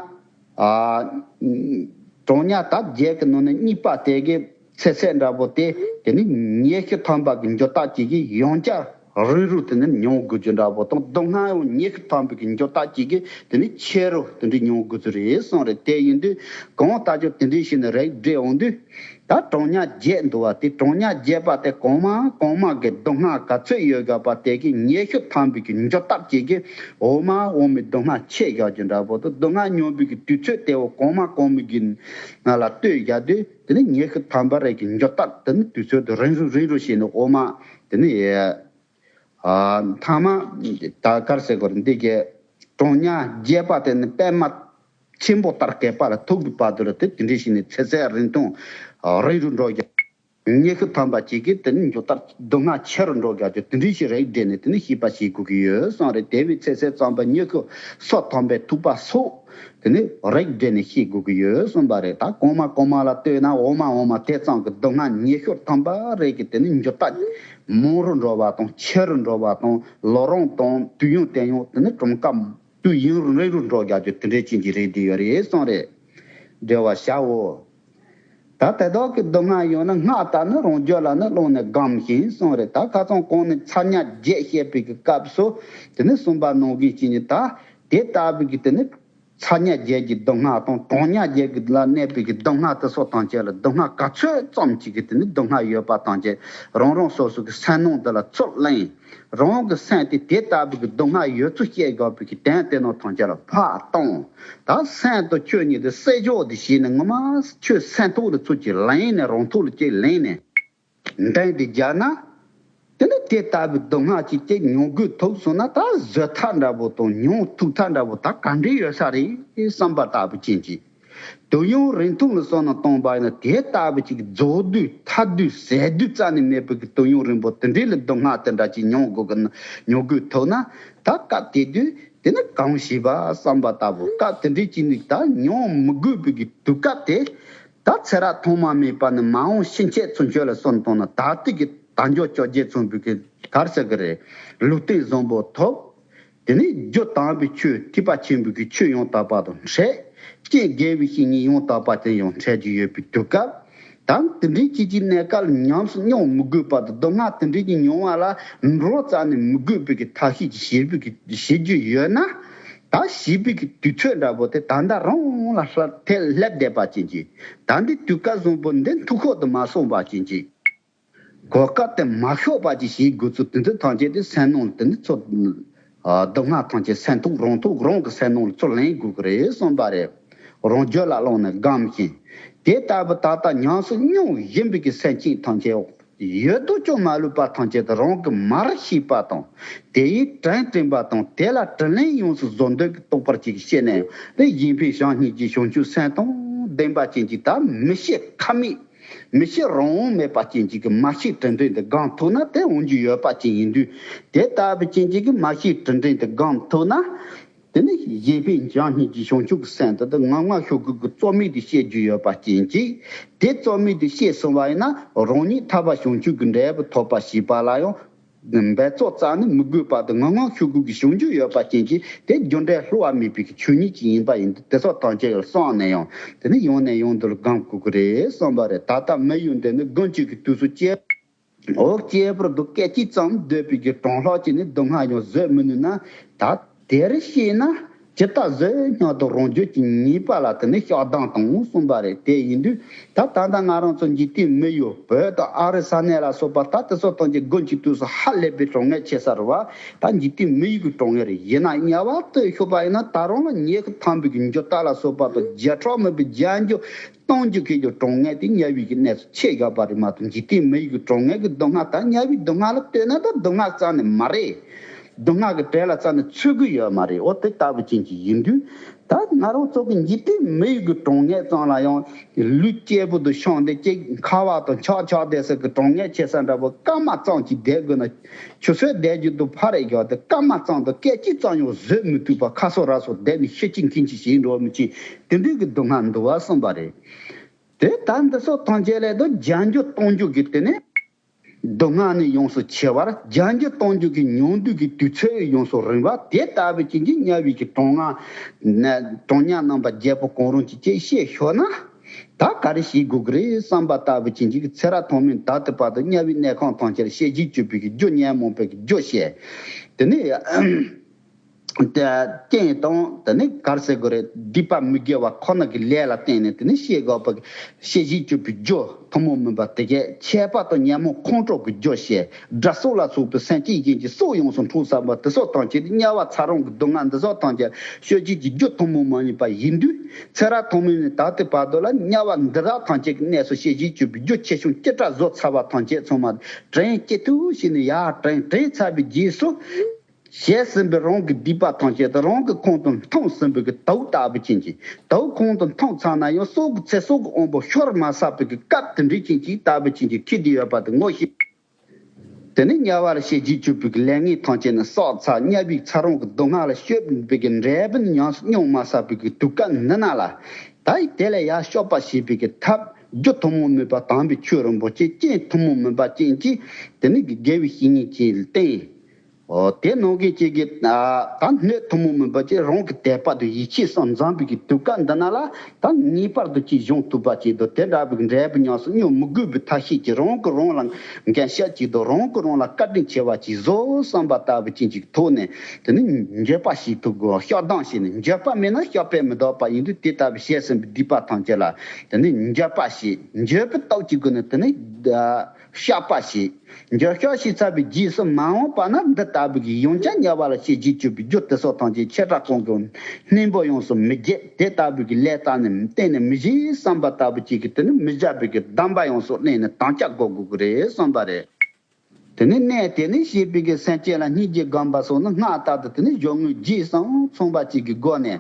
གྲང་ཉ་ད་བརྒྱད་ཀྱི་ནང་ནས་གཉིས་པ་དེ་གི་ཚེ་ཚད་འདྲ་པོ་དེ་དེ་ནི་ཉི་ཤུ་ཐམ་པ་གི་འགྱུར་རྟགས་ཅིག་གིས་ཡང་བསྐྱར་རིང་རུ་དེ་ནི་མྱོང་དགོས་རྒྱུ་འདྲ་པོ་དང་སྡུག་བསྔལ་ཡང་ཉི་ཤུ་ཐམ་པ་གི་འགྱུར་རྟགས་ཅིག་གིས་དེ་ནི་ཆེ་རུ་དེ་འདྲ་མྱོང་དགོས་རྒྱུ་རེད་གསུངས་རེད། དེ་ཡིན་དུས་གང་ལྟར་ཀྱང་དེ་འདྲ་ཞིག་ནི་རེག་བསྡད་འོང་དུས་ད་གྲང་ཉ་བརྒྱད་འདུག་བ། དེ་གྲང་ཉ་བརྒྱད་པ་དེ་གོང་མ་གོང་མ་གི་སྡུག་བསྔལ་ག་ཚོད་ཡོད་དགོས་པ་དེ་གི་ཉི་ཤུ་ཐམ་པའི་གི་འགྱུར་རྟགས་ཅིག་གིས་འོག་མ་འོག་མའི་སྡུག་བསྔལ་ཆེ་བཞག་རྒྱུ་འདྲ་པོ་དང་སྡུག་བསྔལ་མྱོང་བའི་གི་དུས་ཚོད་དེ་བོ་གོང་མ་གོང་མའི་གི་ནང་ལ་ལྟོས་བཞག་དུས་དེ་ནི་ཉི་ཤུ་ཐམ་པ་རེ་གི་འགྱུར་རྟགས་དེ་ནི་དུས་ཚོད་དེ་རིང་རུ་རིང་རུ་བྱས་ནས་འོག་མ་དེ་ནི་ ཨ་ཐ་མ་ད་གར་ཟེར་གོ་རེད། འདི་གའི་གྲོང་ཉ་རྒྱས་པ་དེ་ནི་པད་མ་ཆེན་པོ་ལྟར་གད་པ་ལ་ཐུག་གི་བར་དུ་ལ་དེ་དེ་འདྲའི་ཞིག་ནས་ཚེ་ཚད་རིང་ཐུང་རིང་རུ་འགྲོ་རྒྱུ། ཉི་ཤུ་ཐམ་པ་གཅིག་གིས་དེ་ནི་མཇུག་མཐར་སྡུག་བསྔལ་ཆེ་རུ་འགྲོ་རྒྱུ་དེ་འདྲའི་ཞིག་རིགས་བསྒྲེས་ནས་དེ་ནི་ཤེས་པ་ཞིག་དགོས་ཀྱི་ཡོད་གསུངས་རེད། དེ་བས་ཚེ་ཚད་ཙམ་པ་ཉི་ཤུ་སོ་ཐམ་པའི་ཐུབ་པ་སོགས། དེ་ནི་རིགས་བསྒྲེས་ནས་ཤེས་དགོས་ཀྱི་ཡོད་གསུངས་པ་རེད། ད་གོང་མ་གོང་མ་ལ་ལྟོས་ན་འོ་མ་འོ་མ་དེ་ཙམ་གྱི་སྡུག་བསྔལ་ཉི་ཤུ་ཐམ་པ་རེ་གི་དེ་ནི་མཇུག་མཐར་མང་རུ་འགྲོ་བ་དང་ཆེ་རུ་འགྲོ་བ་དང་ལོ་རིམ་དང་དུས་ཡུན་དེ་ཡང་དེ་ནི་གྲངས་ཀ་དུས་ཡུན་རིང་རུ་འགྲོ་རྒྱུ་དེ་འདྲའི་ཅན་གྱི་རིགས་དེ་ཡོད་རེད་གསུངས་རེད། འགྲེལ་བ་བྱའོ། ད་དེ་དག་གི་སྡུག་བསྔལ་ཡོད་ན་སྔར་ལྟར་ནི་རང་རྒྱུད་ལ་ནི་བླངས་ནས་བསྒོམ་ཞིང་གསུངས་རེད། ད་ཁ་སང་གོང་ནས་ཚ་དམྱལ་བརྒྱད་བཤད་པའི་གི་སྐབས་སུ་དེ་ནི་གསུངས་པ་ནང་བཞིན་བྱས་ནས་ད་དེ་ལྟ་བུའི་གི་དེ་ནི་ཚ་དམྱལ་བརྒྱད་ཀྱི་སྡུག་བསྔལ་དང་གྲང་དམྱལ་བརྒྱད་ཀྱི་ལ་གནས་པའི་གི་སྡུག་བསྔལ་དེ་སོགས་ཐམས་ཅད་ལ་སྡུག་བསྔལ་ག་ཚོད་ཙམ་ཅིག་གི་དེ་ནི་སྡུག་བསྔལ་ཡོད་པ་ཐམས་ཅད་རང་རང་སོ་སོ་གི་སེམས་ནང་དེ་ལ་ཚུར་ལེན། རང་གི་སེམས་དེ་དེ་ལྟ་བུ་གི་སྡུག་བསྔལ་ཡོད་ཚུལ་བཤད་དགོས་པའི་གི་དོན་དེ་རྣམས་ཐམས་ཅད་ལ་ཕར་བཏང་། ད་སེམས་དང་ཆོས་གཉིས་དེ་བསྲེ་འཇོག་དེ་བྱས་ནས་ངོ་མ་ཆོས་སེམས་ཐོག་ལ་ཚུར་གྱིས་ལེན་ནས་རང་ཐོག་ལ་གཅིག་ལེན་ནས་འདྲེན་དེ་རྒྱག་ན། དེ་ནི་དེ་ལྟ་བུའི་སྡུག་བསྔལ་ཅིག་ཅིག་མྱོང་དགོས་ཐུག་སོང་ན་ད་བཟོད་ཐབས་འདྲ་པོ་དང་མྱོང་ཐུབ་ཐབས་འདྲ་པོ་ད་ག་འདྲ་ཡོད་ས་རེད་བསམ་པ་ལྟ་བུ་ཅན་གྱི། དུས་ཡུན་རིང་ཐུང་ལ་བསམ་བློ་བཏང་བ་ཡིན་ན་དེ་ལྟ་བུ་ཅིག་རྫོགས་དུས་ཐར་དུས་ཟད་དུས་རྩ་ནས་མེད་པའི་གི་དུས་ཡུན་རིང་པོ་དེ་འདྲའི་ལ་སྡུག་བསྔལ་དེ་འདྲ་ཅིག་མྱོང་དགོས་གི་མྱོང་དགོས་ཐུག་ན་ད་སྐབས་དེ་དུས་དེ་ནི་གང་ཞིག་པ་བསམ་པ་ལྟ་བུ་སྐབས་དེ་འདྲའི་ཅིག་ནི་ད་མྱོང་མི་དགོས་པའི་གི་དུས་སྐབས་དེ་ད་ཚེ་རབས་ཐོག་མ་མེད་པ་ནས་མ་འོངས་ཕྱིན་ཆད་ཚུན་ཆད་ལ་བསམ་བཏང་ན་ད་ལྟའི་གི་དལ་འབྱོར་བཅོ་བརྒྱད་མཚུངས་པའི་གི་གར་ཟེར་གི་རེད། ལུས་རྟེན་བཟང་པོ་ཐོབ། དེ་ནས་རྒྱུ་དམ་པའི་ཆོས་ཐེག་པ་ཆེན་པོའི་གི་ཆོས་ཡང་དག་པ་དང་འཕྲད། རྐྱེན་དགེ་བའི་བཤེས་གཉེན་ཡང་དག་པ་དེ་ཡང་འཕྲད་ཀྱི་ཡོད་པའི་དུས་སྐབས། ད་དེ་འདྲའི་ཅིག་གི་གནས་སྐབས་ལ་ཉམས་སུ་མྱོང་མི་དགོས་པ་དང་སྡུག་བསྔལ་དེ་འདྲའི་ཅིག་མྱོང་བ་ལ་འགྲོ་རྩ་ནས་མི་དགོས་པའི་གི་ཐབས་ཤེས་ཀྱི་བྱེད་པའི་གི་བྱེད་རྒྱུ་ཡོད་ན། ད་བྱིས་པའི་གི་དུས་ཚོད་འདྲ་པོ་དེ་ད་ལྟ་རང་ལ་ལྷ་དེ་སླེབས་བསྡད་པ་ཅན་གྱི་ད་འདི་དུས་སྐབས་བཟང་པོ་འདི་ཐུག་ཁོག་ཏུ་མ་སོང་བ་ཅན་གྱི། གོ་སྐབས་དེ་མ་ཤོར་བ་ཅིག་བྱེད་དགོས་ཚུལ་དེ་ཚོ་ཐམས་ཅད་དེ་སེམས་ནང་ལ་དེ་ནི་ཚུར་ཨ་སྡུག་བསྔལ་ཐམས་ཅད་སེམས་ཐོག་རང་ཐོག་རང་གི་སེམས་ནང་ལ་ཚུར་ལེན་དགོས་ཀྱི་རེད་བསམ་པ་རེད། རང་རྒྱུད་ལ་བླངས་ནས་བསྒོམ་ཞིང་། དེ་ལྟ་བུ་ད་ལྟ་ཉམས་སུ་མྱོང་བཞིན་པའི་གི་སེམས་ཅན་ཐམས་ཅད་ཡོད་དོ་ཅོག་མ་ལུས་པ་ཐམས་ཅད་དེ་རང་གི་མ་རིག་ཤེས་པ་དང་དེ་ཡིས་དྲན་དྲན་པ་དང་དེ་ལ་དྲིན་ལན་ཡོངས་སུ་གཟོ་འདོད་ཀྱི་རྟོགས་པར་ཅིག་བཤད་ནས་དེ་གཞན་ཕན་བྱམས་སྙིང་རྗེ་བྱང་ཆུབ་སེམས་དང་ལྡན་པ་ཅན་གྱི་ད་མི་ཤེས་ཁ་མེད། མི་ཤེས་རང་དབང་མེད་པ་ཅན་གཅིག་གིས་མ་ཤེས་དྲིན་དྲན་དུ་སྒོམ་ཐུབ་ན་དེ་འོང་རྒྱུ་ཡོད་པ་ཅན་ཡིན་དུས། དེ་ལྟ་བུ་ཅན་གཅིག་གིས་མ་ཤེས་དྲིན་དྲན་དུ་སྒོམ་ཐུབ་ན། དེ་ནི་གཞན་ཕན་བྱམས་སྙིང་རྗེ་བྱང་ཆུབ་ཀྱི་སེམས་དེ་དེ་ངང་ངམ་ཤུགས་ཀྱིས་རྩོལ་མེད་དུ་བཤད་རྒྱུ་ཡོད་པ་ཅན་གཅིག་དེ་རྩོལ་མེད་དུ་བཤད་སོང་བ་ཡིན་ན་རང་ཉིད་ཐར་པ་བྱང་ཆུབ་ཀྱི་འབྲས་བུ་ཐོབ་པ་ཞེས་པ་ལ་ཡང་། འབད་རྩོལ་རྩ་ནས་མི་དགོས་པ་དང་ངང་ངམ་ཤུགས་ཀྱིས་བྱུང་རྒྱུ་ཡོད་པ་ཅན་གྱི་དེ་རྒྱུ་འབྲས་བསླུ་བ་མེད་པའི་ཆོས་ཉིད་ཅིག་ཡིན་པ་ཡིན་དུས་དེ་སོགས་ཐམས་ཅད་ལ་བསམ་ནས་ཡང་དེ་ནི་ཡང་ནས་ཡང་དུ་སྒོམ་དགོས་ཀྱི་རེད་བསམ་པ་རེད། ད་ལྟ་མི་ཡུལ་འདི་ནི་དགུན་དཀྱིལ་གྱི་དུས་སུ་སྐྱེ་འོ་སྐྱེས་བུར་དུ་སྐད་ཅིག་ཙམ་སྡོད་པའི་གི་གྲང་ལྷགས་ཀྱིས་ནི་སྡུག་བསྔལ་ཡང་བཟོད་མི་ནུས་ན་ད་དེར་ཤེས་ན། ཇི་ལྟར་བཟོད་སྙམ་དུ་རང་རྒྱུད་ཀྱི་ཉེས་པ་ལ་དེ་ནི་བཤགས་སྡོམ་དང་གསུངས་པ་རེད། དེ་ཡིན་དུས་ད་ད་ལྟ་ང་རང་ཚོ་འཇིག་རྟེན་མི་ཡུལ་བོད་དང་ཨ་རི་ས་གནས་ལ་སོགས་པ་ད་དེ་ཚོ་དང་གི་དགུན་གྱི་དུས་སུ་ཧ་ལས་པའི་གྲང་ངར་ཆེ་ས་རེད་བ། ད་འཇིག་རྟེན་མི་ཡུལ་གྱི་གྲང་ངར་རེད། ཡིན་ན་དམྱལ་བ་དུ་ཤོར་བ་ཡིན་ན་ད་རུང་ལ་ཉི་ཤུ་ཐམ་པའི་གི་འཇུ་ལྟ་ལ་སོགས་པ་དང་བརྒྱ་ཕྲག་མིན་པའི་བརྒྱ་འཇུ་སྟོང་འཇུ་གི་གི་གྲང་ངར་དེ་དམྱལ་བའི་གི་གནས་སུ་ཆེ་བཞག་པ་རེད་མ་གཏོགས་འཇིག་རྟེན་མི་ཡུལ་གྱི་གྲང་ངར་གྱི་སྡུག་བསྔལ་ད་དམྱལ་བའི་སྡུག་བསྔལ་ལ་ལྟོས་ན་ད་སྡུག་བསྔལ་རྩ་ནས་མ་རེད། སྡུག་བསྔལ་གྱི་གྲལ་ལ་རྩ་ནས་ཚུད་ཀྱི་ཡོད་མ་རེད། འོ་དེ་ལྟ་བུ་ཅན་གྱི་ཡིན་དུས། ད་ང་རང་ཚོ་གི་འཇིག་རྟེན་མི་ཡུལ་གྱི་གྲང་ངར་ཙམ་ལ་ཡང་ལུས་སྐྱེས་བུ་དུ་ཤོང་སྟེ་ཅིག་ཁ་བ་དང་ཆག་ཆག་བསྡད་ས་གི་གྲང་ངར་ཆེ་ས་འདྲ་པོ་སྐར་མ་ཙམ་གྱིས་བསྡད་དགོས་ན་ཆུ་ཚོད་བསྡད་རྒྱུ་དུ་ཕར་རེ་བཞག་སྟེ་སྐར་མ་ཙམ་དུ་སྐད་ཅིག་ཙམ་ཡང་བཟོད་མི་ཐུབ་པ་ཁ་སོ་ར་སོ་བསྡད་ནས་ཤི་གཅིག་འཁྱེན་གཅིག་བྱེད་འགྲོ་མི་ཅིག་དེ་འདྲའི་གི་སྡུག་བསྔལ་འདུག་བ་གསུངས་པ་རེད། དེ་ལྟར་འདི་སོགས་ཐམས་ཅད་ལས་དུ་བརྒྱ་འཇུ་སྟོང་འཇུ་གི་དེ་ནས། སྡུག་བསྔལ་ནི་ཡོངས་སུ་ཆེ་བར་བརྒྱ་འཇུ་སྟོང་འཇུ་གི་མྱོང་འདོད་ཀྱི་དུས་ཚོད་ཡོངས་སུ་རིང་བ་དེ་ལྟ་བུའི་རྐྱེན་གྱིས་དམྱལ་བའི་གི་གྲང་ངར་གྲང་དམྱལ་རྣམ་པ་བརྒྱད་པོ་གང་རུང་གི་ཅེས་ཤེས་ཤོར་ན། ད་ག་རེ་བྱེད་དགོས་ཀྱི་རེད་བསམ་པ་ལྟ་བུའི་རྐྱེན་གྱིས་ཚེ་རབས་ཐོག་མའི་ད་ལྟ་བར་དུ་དམྱལ་བའི་གནས་ཁང་ཐམས་ཅད་ལ་ཤེས་བྱེད་སྤྱོད་པའི་གི་རྒྱུ་ཉོན་མོངས་པའི་གི་རྒྱུ་བཤད། དེ་ནས། རྐྱེན་དང་དེ་ནི་གར་ཟེར་དགོས་རེད། སྡིག་པ་མི་དགེ་བ་ཁོ་ན་གི་ལས་ལ་བརྟེན་ནས་དེ་ནི་ཤེས་དགོས་པ། ཤེས་བཞིན་གྱུར་པའི་རྒྱུ་ཐུན་མོང་མིན་པ་དེ་གས་ཆད་པ་དང་ཉོན་མོངས་ཁོང་ཁྲོ་གི་རྒྱུ་བཤད། དགྲ་སོགས་ལ་སོགས་པའི་སེམས་ཅན་གཞན་གྱི་སྲོག་ཡོངས་སུ་འཕྲོག་ཟ་བ་དེ་སོགས་ཐམས་ཅད་དམྱལ་བ་ཚ་གྲང་གི་སྡུག་བསྔལ་འདི་སོགས་ཐམས་ཅད་ཤེས་བཞིན་གྱི་རྒྱུ་ཐུན་མོང་མ་ཡིན་པ་ཡིན་དུས། ཚེ་རབས་ཐོག་མེད་ནས་ད་ལྟའི་བར་དུ་ལ་དམྱལ་བ་འདི་དག་ཐམས་ཅད་ཀྱི་གནས་སུ་ཤེས་བཞིན་གྱུར་པའི་རྒྱུ་ཆེ་ཆུང་ཅི་འདྲ་བཟོ་ཚར་བ་ཐམས་ཅད་ཚང་མ་དྲན་གྱི་ཐུགས་བཞིན་ནས་ཡར་དྲན། དྲན་ཚར་བའི་རྗེས་སུ། བྱས་ཟིན་པའི་རང་གི་སྡིག་པ་ཐམས་ཅད་དེ་རང་གི་ཁོང་དུ་འཐུང་ཟིན་པའི་གི་དུག་ལྟ་བུ་ཅན་གྱི། དུག་ཁོང་དུ་འཐུང་ཚར་ན་ཡང་སྲོག་གི་ཚེ་སྲོག་གི་དབང་པོ་ཤོར་མ་ཚར་བའི་གི་སྐབས་དེ་འདྲའི་ཅན་གྱི་ལྟ་བུ་ཅན་གྱི་ཁྱེར་བསྡད་ཡོད་པ་དེ་ངོ་ཤེས། དེ་ནས་དམྱལ་བ་ལ་ཤེས་བཞིན་གྱུར་པའི་གི་ལས་ངན་ཐམས་ཅད་ནི་བསགས་ཚར། དམྱལ་བའི་ཚ་གྲང་གི་སྡུག་བསྔལ་ལ་སྤྱོད་པའི་གི་འབྲས་བུ་ནི་ཉམས་སུ་མྱོང་མ་ཚར་བའི་གི་དུས་སྐབས་འདི་ན་ལ། ད་དེ་ལས་ཡར་སྐྱོབ་པ་བྱེད་པའི་གི་ཐབས། རྒྱུ་ཐུན་མོང་མིན་པ་དམ་པའི་ཆོས་རིན་པོ་ཆེ། རྐྱེན་ཐུན་མོང་མིན་པ་ཅན་གྱི་དེ་ནི་དགེ་བའི་བཤེས་གཉེན་གྱིས་བསྟེན། འོ་དེ་ནང་གི་གཅིག་གིས་ད་སྣོད་ཐུན་མོང་མིན་པ་ཅན་རང་གི་དད་པ་དང་ཡིད་ཆེས་སམ་འཛོམས་པའི་གི་དུས་སྐབས་འདི་ན་ལ། ད་ངེས་པར་དུ་ཅིག་འབྱུང་ཐུབ་པ་ཅིག་དང་དེ་འདྲ་བའི་འབྲས་བུ་ཉམས་སུ་མྱོང་མི་དགོས་པའི་ཐབས་ཤེས་ཀྱིས་རང་གིས་རང་ལ་འགན་བཞེས་ཅིག་དང་རང་གིས་རང་ལ་བཀའ་དྲིན་ཆེ་བ་ཅིག་བཟོ་བསམ་པ་ལྟ་བུ་ཅན་གྱི་ཐོག་ནས་དེ་ནི་འགྱོད་པ་བྱེད་ཐུབ་དགོས། སྐྱོབ་ཐབས་བྱས་ནས། འགྱོད་པ་མེད་ན་སྐྱོབ་པས་མི་ལྡོག་པ་ཡིན་དུས་དེ་ལྟ་བུ་བྱས་ཟིན་པའི་སྡིག་པ་ཐམས་ཅད་ལ་དེ་ནི་འགྱོད་པ་བྱེད། འགྱོད་པའི་སྟོབས་ཀྱི་སྒོ་ནས་དེ་ནི་བཤགས་པ་བྱེད། འགྱོད་བཤགས་བྱས་ཚར་བའི་རྗེས་སུ་མ་འོངས་པ་ན་འདི་ལྟ་བུ་གི་ཡང་བསྐྱར་དམྱལ་བ་ལ་ཤེས་བཞིན་གྱུར་པའི་རྒྱུ་དེ་སོགས་ཐམས་ཅད་ཆེ་ཕྲ་གང་གི་སྙིང་པོ་ཡོངས་སུ་མི་བརྗེད། དེ་ལྟ་བུ་གི་ལས་རྟག་ནས་གཏན་ནས་མི་བྱེད་བསམ་པ་ལྟ་བུ་ཅིག་གིས་དེ་ནི་མི་བྱ་བའི་གི་གདམས་པ་ཡོངས་སུ་ལེན་ནས་དམ་བཅའ་བགོ་དགོས་ཀྱི་རེད་བསམ་པ་རེད། དེ་ནི་གནས་དེ་ནས་སྐྱེས་པའི་གི་སེམས་ཅན་ལ་སྙིང་རྗེ་སྒོམ་པ་སོགས་ནི་སྔར་ལྟར་དུ་དེ་ནི་གཞོན་ནུའི་རྗེས་སུ་མཚུངས་པ་ཅིག་གི་སྒོ་ནས།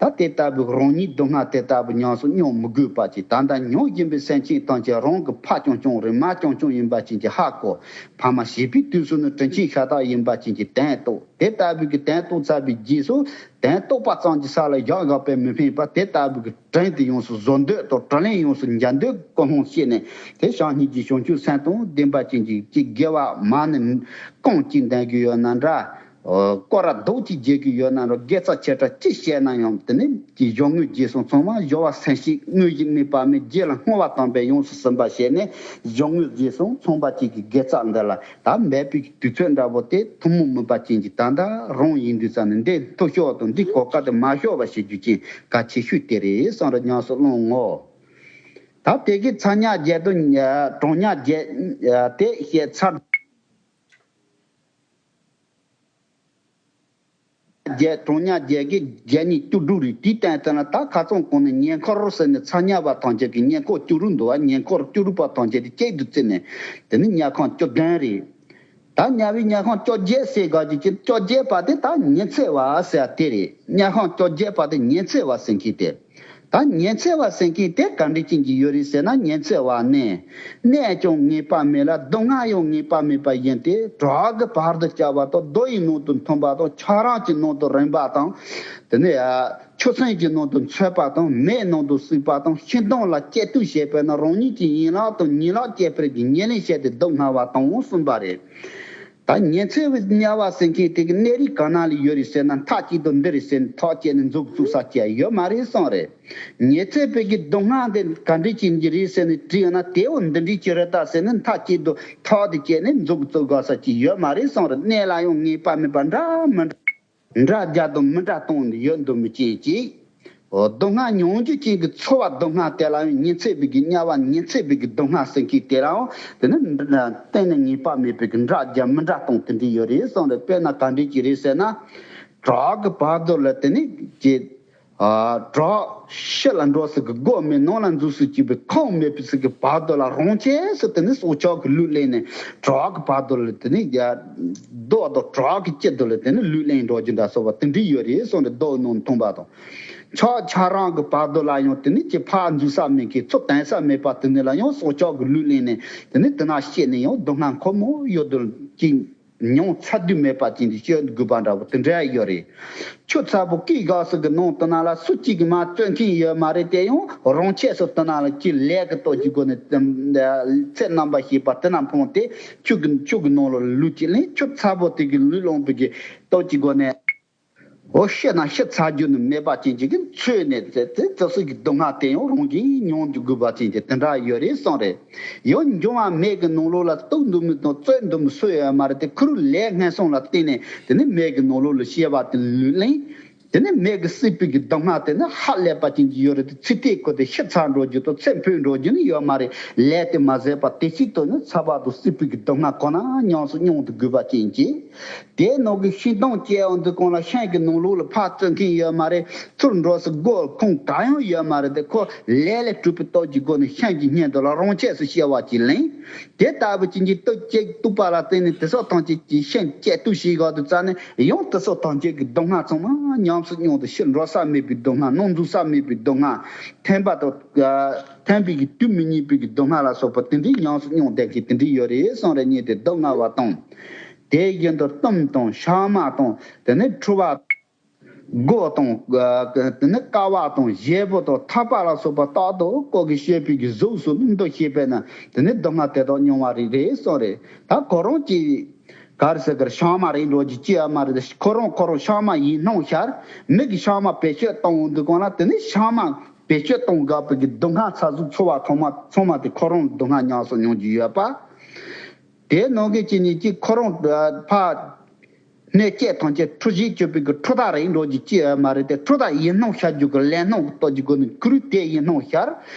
ད་དེ་ལྟ་བུའི་རང་ཉིད་སྡུག་བསྔལ་དེ་ལྟ་བུ་ཉམས་སུ་མྱོང་མི་དགོས་པ་ཅིག་ད་ལྟ་མྱོང་བཞིན་པའི་སེམས་ཅན་ཐམས་ཅད་རང་གི་ཕ་རྐྱང་རྐྱང་རེད། མ་རྐྱང་རྐྱང་ཡིན་པ་ཅན་གྱི་ཧ་གོ། ཕ་མ་བྱིས་པའི་དུས་སུ་ནི་དྲིན་ཆེན་ཤ་སྟག་ཡིན་པ་ཅན་གྱི་དོན་རྟོགས། དེ་ལྟ་བུའི་གི་དོན་རྟོགས་ཚར་བའི་རྗེས་སུ། དོན་རྟོགས་པ་ཙམ་གྱི་ས་ལ་བཞག་བཞག་པས་མི་ཕན་པ། དེ་ལྟ་བུའི་གི་དྲིན་དེ་ཡོངས་སུ་གཟོ་འདོད་དང་དྲིན་ལན་ཡོངས་སུ་འཇལ་འདོད་ཀུན་སློང་བསྐྱེད་ནས། དེ་བྱམས་སྙིང་རྗེ་བྱང་ཆུབ་སེམས་དང་ལྡན་པ་ཅན་གྱི་ཅིག་དགེ་བ་མ་ནི་རྐང་གཅིག་འདོན་གྱི་ཡོད་ན་འདྲ། སྐོར་ར་རྡོག་གཅིག་རྒྱག་གི་ཡོད་ན་ར། དགེ་རྩ་ཆེ་ཕྲ་ཅི་བཤད་ན་ཡང་དེ་ནི་ཀྱི་གཞོན་ནུའི་རྗེས་སུ་མཚུངས་པ། སྦྱོར་བ་སེམས་བསྐྱེད་དངོས་གཞི་དམིགས་པ་མེད། རྗེས་ལ་བསྔོ་བ་དམ་པས་ཡོངས་སུ་ཟིན་པ་བྱས་ནས་གཞོན་ནུའི་རྗེས་སུ་མཚུངས་པ་ཅིག་གི་དགེ་རྩ་འདི་ལ་ད་འབད་པའི་དུས་ཚོད་འདྲ་པོ་དེ་ཐུན་མོང་མིན་པ་ཅན་གྱི་ད་ལྟ་རང་ཡིན་དུས་ཙམ་ནས་འདི་ཐུབ་ཤོག་དང་འདི་གོ་སྐབས་དེ་མ་ཤོར་བ་བྱེད་རྒྱུ་ཅན་གལ་ཆེ་ཤོས་དེ་རེད་བསམ་ར་ཉམས་སུ་བླང་ངོ་། ད་དེ་གི་ཚ་དམྱལ་བརྒྱད་དང་གྲང་དམྱལ་བརྒྱད་དེ་བཤད་ཚར། བརྒྱད་གྲང་དམྱལ་བརྒྱད་ཀྱི་བརྒྱད་གཉིས་བཅུ་དྲུག་རེད། དེའི་སྟེང་དུ་ན་ད་ཁ་སང་གོང་ནས་ཉེ་འཁོར་ཟེར་ནས་ཚ་དམྱལ་བ་ཐམས་ཅད་ཀྱི་ཉེ་འཁོར་བཅུ་དྲུག་འདུག་བ། ཉེ་འཁོར་བཅུ་དྲུག་པ་ཐམས་ཅད་དེ་གཅིག་ཏུ་བརྩིས་ནས་དེ་ནི་དམྱལ་ཁམས་བཅུ་བདུན་རེད། ད་དམྱལ་བའི་དམྱལ་ཁམས་བཅོ་བརྒྱད་ཟེར་ག་གི་ཅི། བཅོ་བརྒྱད་པ་དེ་ད་ཉི་ཚེ་བ་ཟེར་དེ་རེད། དམྱལ་ཁམས་བཅོ་བརྒྱད་པ་དེ་ཉི་ཚེ་བ་ཟེར་མཁན་དེ། ད་ཉི་ཚེ་བ་ཟེར་མཁན་དེ་ག་འདྲ་ཅན་གྱི་ཡོད་རེད་ཟེར་ན། ཉི་ཚེ་བ་ནི་གནས་ཀྱང་ངེས་པ་མེད་ལ་སྡུག་བསྔལ་ཡང་ངེས་པ་མེད་པ་ཡིན་ཏེ། བྲག་གི་བར་དུ་བཅར་བ་དང་། རྡོ་ཡི་ནང་དུ་འཐིམ་པ་དང་། ཆ་རང་གི་ནང་དུ་རིང་བ་དང་། དེ་ནས་ཆུ་སྲིན་གྱི་ནང་དུ་འཚོད་པ་དང་། མེའི་ནང་དུ་བསྲེགས་པ་དང་། ཤིང་སྡོང་ལ་གཅེས་གཏུགས་བྱས་པས་ན་རང་ཉིད་ཀྱི་ཡན་ལག་དང་ཉིང་ལག་གཅེས་པར་གྱི་ཉེར་ལེན་བྱས་ཏེ་སྡུག་བསྔལ་བ་དང་གསུངས་པ་རེད། ད་ཉི་ཚེ་བའི་དམྱལ་བ་ཟེར་མཁན་དེ་གི་གནས་རིས་ག་ན་ལ་ཡོད་རེད་ཟེར་ན། མཐའ་གཅིག་ཏུ་འདི་རེད་ཟེར་ནས་ཐག་བཅད་ནས་འཛུགས་བཙུགས་ས་བཅད་ཡོད་མ་རེད་གསུངས་རེད། ཉི་ཚེ་བའི་གི་སྡུག་བསྔལ་འདི་ག་འདྲ་ཅིག་གི་རེད་ཟེར་ནས་དྲིས་ཡོང་ན། དེ་འོ་འདི་འདྲའི་ཅིག་རེད་ད་ཟེར་ནས་མཐའ་གཅིག་ཏུ་ཐག་དེ་བཅད་ནས་འཛུགས་བཙུགས་དགོས་ས་ཅིག་ཡོད་མ་རེད་གསུངས་རེད། གནས་ལ་ཡང་ངེས་པ་མེད་པ་འདྲ་མི་འདྲ། འདྲ་རྒྱ་དང་མི་འདྲ་སྟོང་ནས་ཡོད་འདུག་མི་ཅན་ཅིག་འོ། སྡུག་བསྔལ་མྱོང་རྒྱུ་ཅན་གྱི་ཚོར་བ་སྡུག་བསྔལ་དེ་ལ་ཡང་ཉི་ཚེ་བའི་གི་དམྱལ་བ། ཉི་ཚེ་བའི་གི་སྡུག་བསྔལ་ཟེར་མཁན་དེ་ལའང་དེ་ནི་གཏན་ནས་ངེས་པ་མེད་པའི་གི་འདྲ་རྒྱ་མི་འདྲ་སྟོང་དེ་འདྲ་ཡོད་རེད་གསུངས་རེད། དཔེར་ན་ག་འདྲ་ཅིག་རེད་ཟེར་ན། བྲག་གི་བར་དུ་ལ་དེ་ནི་ཀྱི། ཨ། བྲག་ཕྱི་ལ་འགྲོ་ས་གི་སྒོ་མེད། ནང་ལ་འཛུལ་ས་གི་བའི་ཁང་མེད་པའི་ས་གི་བར་དུ་ལ་རང་ཆས་སུ་དེ་ནི་སྲོག་ཆགས་ཀྱི་ལུས་ལེན་ནས། བྲག་གི་བར་དུ་ལ་དེ་ནི་ཡ། རྡོ་དང་བྲག་གི་དཀྱིལ་དུ་ལ་དེ་ནི་ལུས་ལེན་འགྲོ་རྒྱུ་འདྲ་སོགས་པ་དེ་འདྲ་ཡོད་རེད་གསུངས་རེད། རྡོ་ནང་འཐིམ་པ་དང་། ཆག་ཆ་རང་གི་བར་དུ་ལ་ཡང་དེ་ནི་ཀྱི་ཕར་འཛུལ་ས་མེད་མཁན། ཚུར་དོན་ས་མེད་པ་དེ་ནི་ལ་ཡང་སྲོག་ཆགས་ཀྱི་ལུས་ལེན་ནས་དེ་ནི་དེ་ན་སྐྱེས་ནས་ཡང་སྡུག་བསྔལ་ཁོ་མོ་ཡོད་དུ་ཅིག་མྱོང་ཚར་དུས་མེད་པ་ཅན་དུ་སྐྱེ་དགོས་པ་འདྲ་བོ་དེ་འདྲ་ཡོད་རེད། ཆུ་ཚ་པོ་སྐེད་བཞག་ས་གི་ནང་དེ་ན་ལ་སུ་གཅིག་གིས་མར་བཙོས་མཁན་ཡོད་མ་རེད། དེ་ཡང་རང་ཆས་སུ་དེ་ན་ལ་ཀྱི་ལས་ཀྱི་སྟོབས་ཀྱི་སྒོ་ནས་ཚེ་རྣམ་པར་ཤེས་པ་དེ་ན་འཕངས་ཏེ། ཆུ་གི་ཆུ་གི་ནང་ལ་ལུས་ཀྱི་ལེན། ཆུ་ཚ་པོ་དེ་གི་ལུས་སློང་བའི་གི་སྟོབས་ཀྱི་སྒོ་ནས། འོ་ཤི་ན་ཤི་ཚར་རྒྱུ་ནི་མེད་པ་ཅན་ཅིག་གི་ཚོད་ནས་དེ་དེ་ཙི་སི་གི་སྡུག་བསྔལ་དེ་ཡང་རང་གིས་མྱོང་རྒྱུ་དགོས་པ་ཅན་ཅིག་དེ་འདྲ་ཡོད་རེད་གསུངས་རེད། ཡང་འབྱུང་བ་མེ་གི་ནང་ལོགས་ལ་གཏུབ་འདུག་མི་དང་བཙོས་འདུག་མི་སུ་ཡོད་མ་རེད། དེ་ཁུ་རུ་ལས་ངན་སོང་ལ་བརྟེན་ནས་དེ་ནི་མེ་གི་ནང་ལོགས་ལ་སྐྱེ་བ་དེ་ལུས་ལེན། དེ་ནི་མེ་གི་སྲིད་པའི་གི་སྡུག་བསྔལ་དེ་ནི་ཧ་ལས་པ་ཅན་ཅིག་ཡོད་རེད། དེ་ཚེ་དེ་ཁོ་དེ་ཤི་ཚར་འགྲོ་རྒྱུ་དང་ཚེ་འཕོས་འགྲོ་རྒྱུ་ནི་ཡོད་མ་རེད། ལས་དེ་མ་ཟད་པ་དེ་གཅིག་ཏུ་ནི་ཚ་བ་དང་སྲིད་པའི་གི་སྡུག་བསྔལ་ཁོ་ན་ཉམས་སུ་མྱོང་དུ་དགོས་པ་ཅན་ཅིག་དེའི་ནང་གི་ཤིང་སྡོང་སྐྱེ་ཡོང་དུས་གང་ལ་ཤིང་གི་ནང་ལོགས་ལ་ཕར་བཙོས་མཁན་ཡོད་མ་རེད། ཚུར་འགྲོ་སའི་སྒོ་ཁུང་གང་ཡང་ཡོད་མ་རེད། དེ་ཁོ་ལས་ལས་གྲུབ་པའི་སྟོབས་ཀྱི་སྒོ་ནས་ཤིང་གི་སྙིང་དུ་ལ་རང་ཆས་སུ་སྐྱེ་བ་ཅིག་ལེན། དེ་ལྟ་བུ་ཅན་གྱི་སྟོབས་ཀྱིས་གཏུག་པ་ལ་བརྟེན་ནས་དེ་སོགས་ཐམས་ཅད་ཀྱི་ཤིང་སྐྱེ་དུས་ཤིག་ག་དུ་རྩ་ནས་ཡང་དེ་སོགས་ཐམས་ཅད་ཀྱི་སྡུག་བསྔལ་ཚང་མ་ཉམས་སུ་མྱོང་དུ་ཕྱིར་འགྲོ་ས་མེད་པའི་སྡུག་བསྔལ། སྣང་འཛུལ་ས་མེད་པའི་སྡུག་བསྔལ། ཐེམ་པ་དང་ཐེམ་པའི་གི་དུས་མི་རྙེད་པའི་གི་སྡུག་བསྔལ་ལ་སོགས་པ་དེ་འདྲའི་ཉམས་སུ་མྱོང་བསྡད་མཁན་དེ་འདྲའི་ཡོད་རེད་གསུངས་རེད། གཉིས་དེ་སྡུག་བསྔལ་བ་དང་། དེ་བཞིན་དུ་གཏུམ་དང་ཤ་མ་དང་དེ་ནས་འཁྲུ་བ། སྒོ་དང་། དེ་ནས་ཀ་བ་དང་བཞེས་པོ་དང་ཐག་པ་ལ་སོགས་པ་རྟག་ཏུ་ཀོ་གི་བཤད་པའི་གི་གཟུགས་སུ་འདུ་ཤེས་པས་ན་དེ་ནས་སྡུག་བསྔལ་དེ་དག་མྱོང་བ་རེད་རེད་གསུངས་རེད། ད་ཁོ་རང་གི་ག་རེ་ཟེར་གི་རེད། ཤ་མ་རེད་འགྲོ་རྒྱུ་ཅི་ཡང་མ་རེད། ཁོ་རང་ཁོ་རང་ཤ་མ་ཡིན་སྣང་ཤར། མི་གི་ཤ་མ་བེད་སྤྱོད་གཏོང་འོང་དུས་གང་ལ་དེ་ནས་ཤ་མ་བེད་སྤྱོད་གཏོང་དགོས་པའི་གི་སྡུག་བསྔལ་ཚ་ཟུག་ཚོར་བ་ཚང་མ་ཚང་མ་དེ་ཁོ་རང་སྡུག་བསྔལ་ཉམས་སུ་མྱོང་རྒྱུ་ཡོད་པ། དེའི་ནང་གི་ཅི་ཉིད་ཀྱིས་ཁོ་རང་ཕ་སྣོད་སྐྱེས་ཐམས་ཅད་འཁྲུ་བཞིས་གྱུར་པའི་གི་འཁྲུལ་རྟགས་རེད་འགྲོ་རྒྱུ་ཅི་ཡང་མ་རེད་དེ། འཁྲུལ་རྟགས་ཡིན་སྣང་ཤར་རྒྱུ་གི་ལས་སྣང་གི་སྟོབས་ཀྱི་སྒོ་ནས་ཁུ་རུ་དེ་ཡིན་སྣང་ཤར།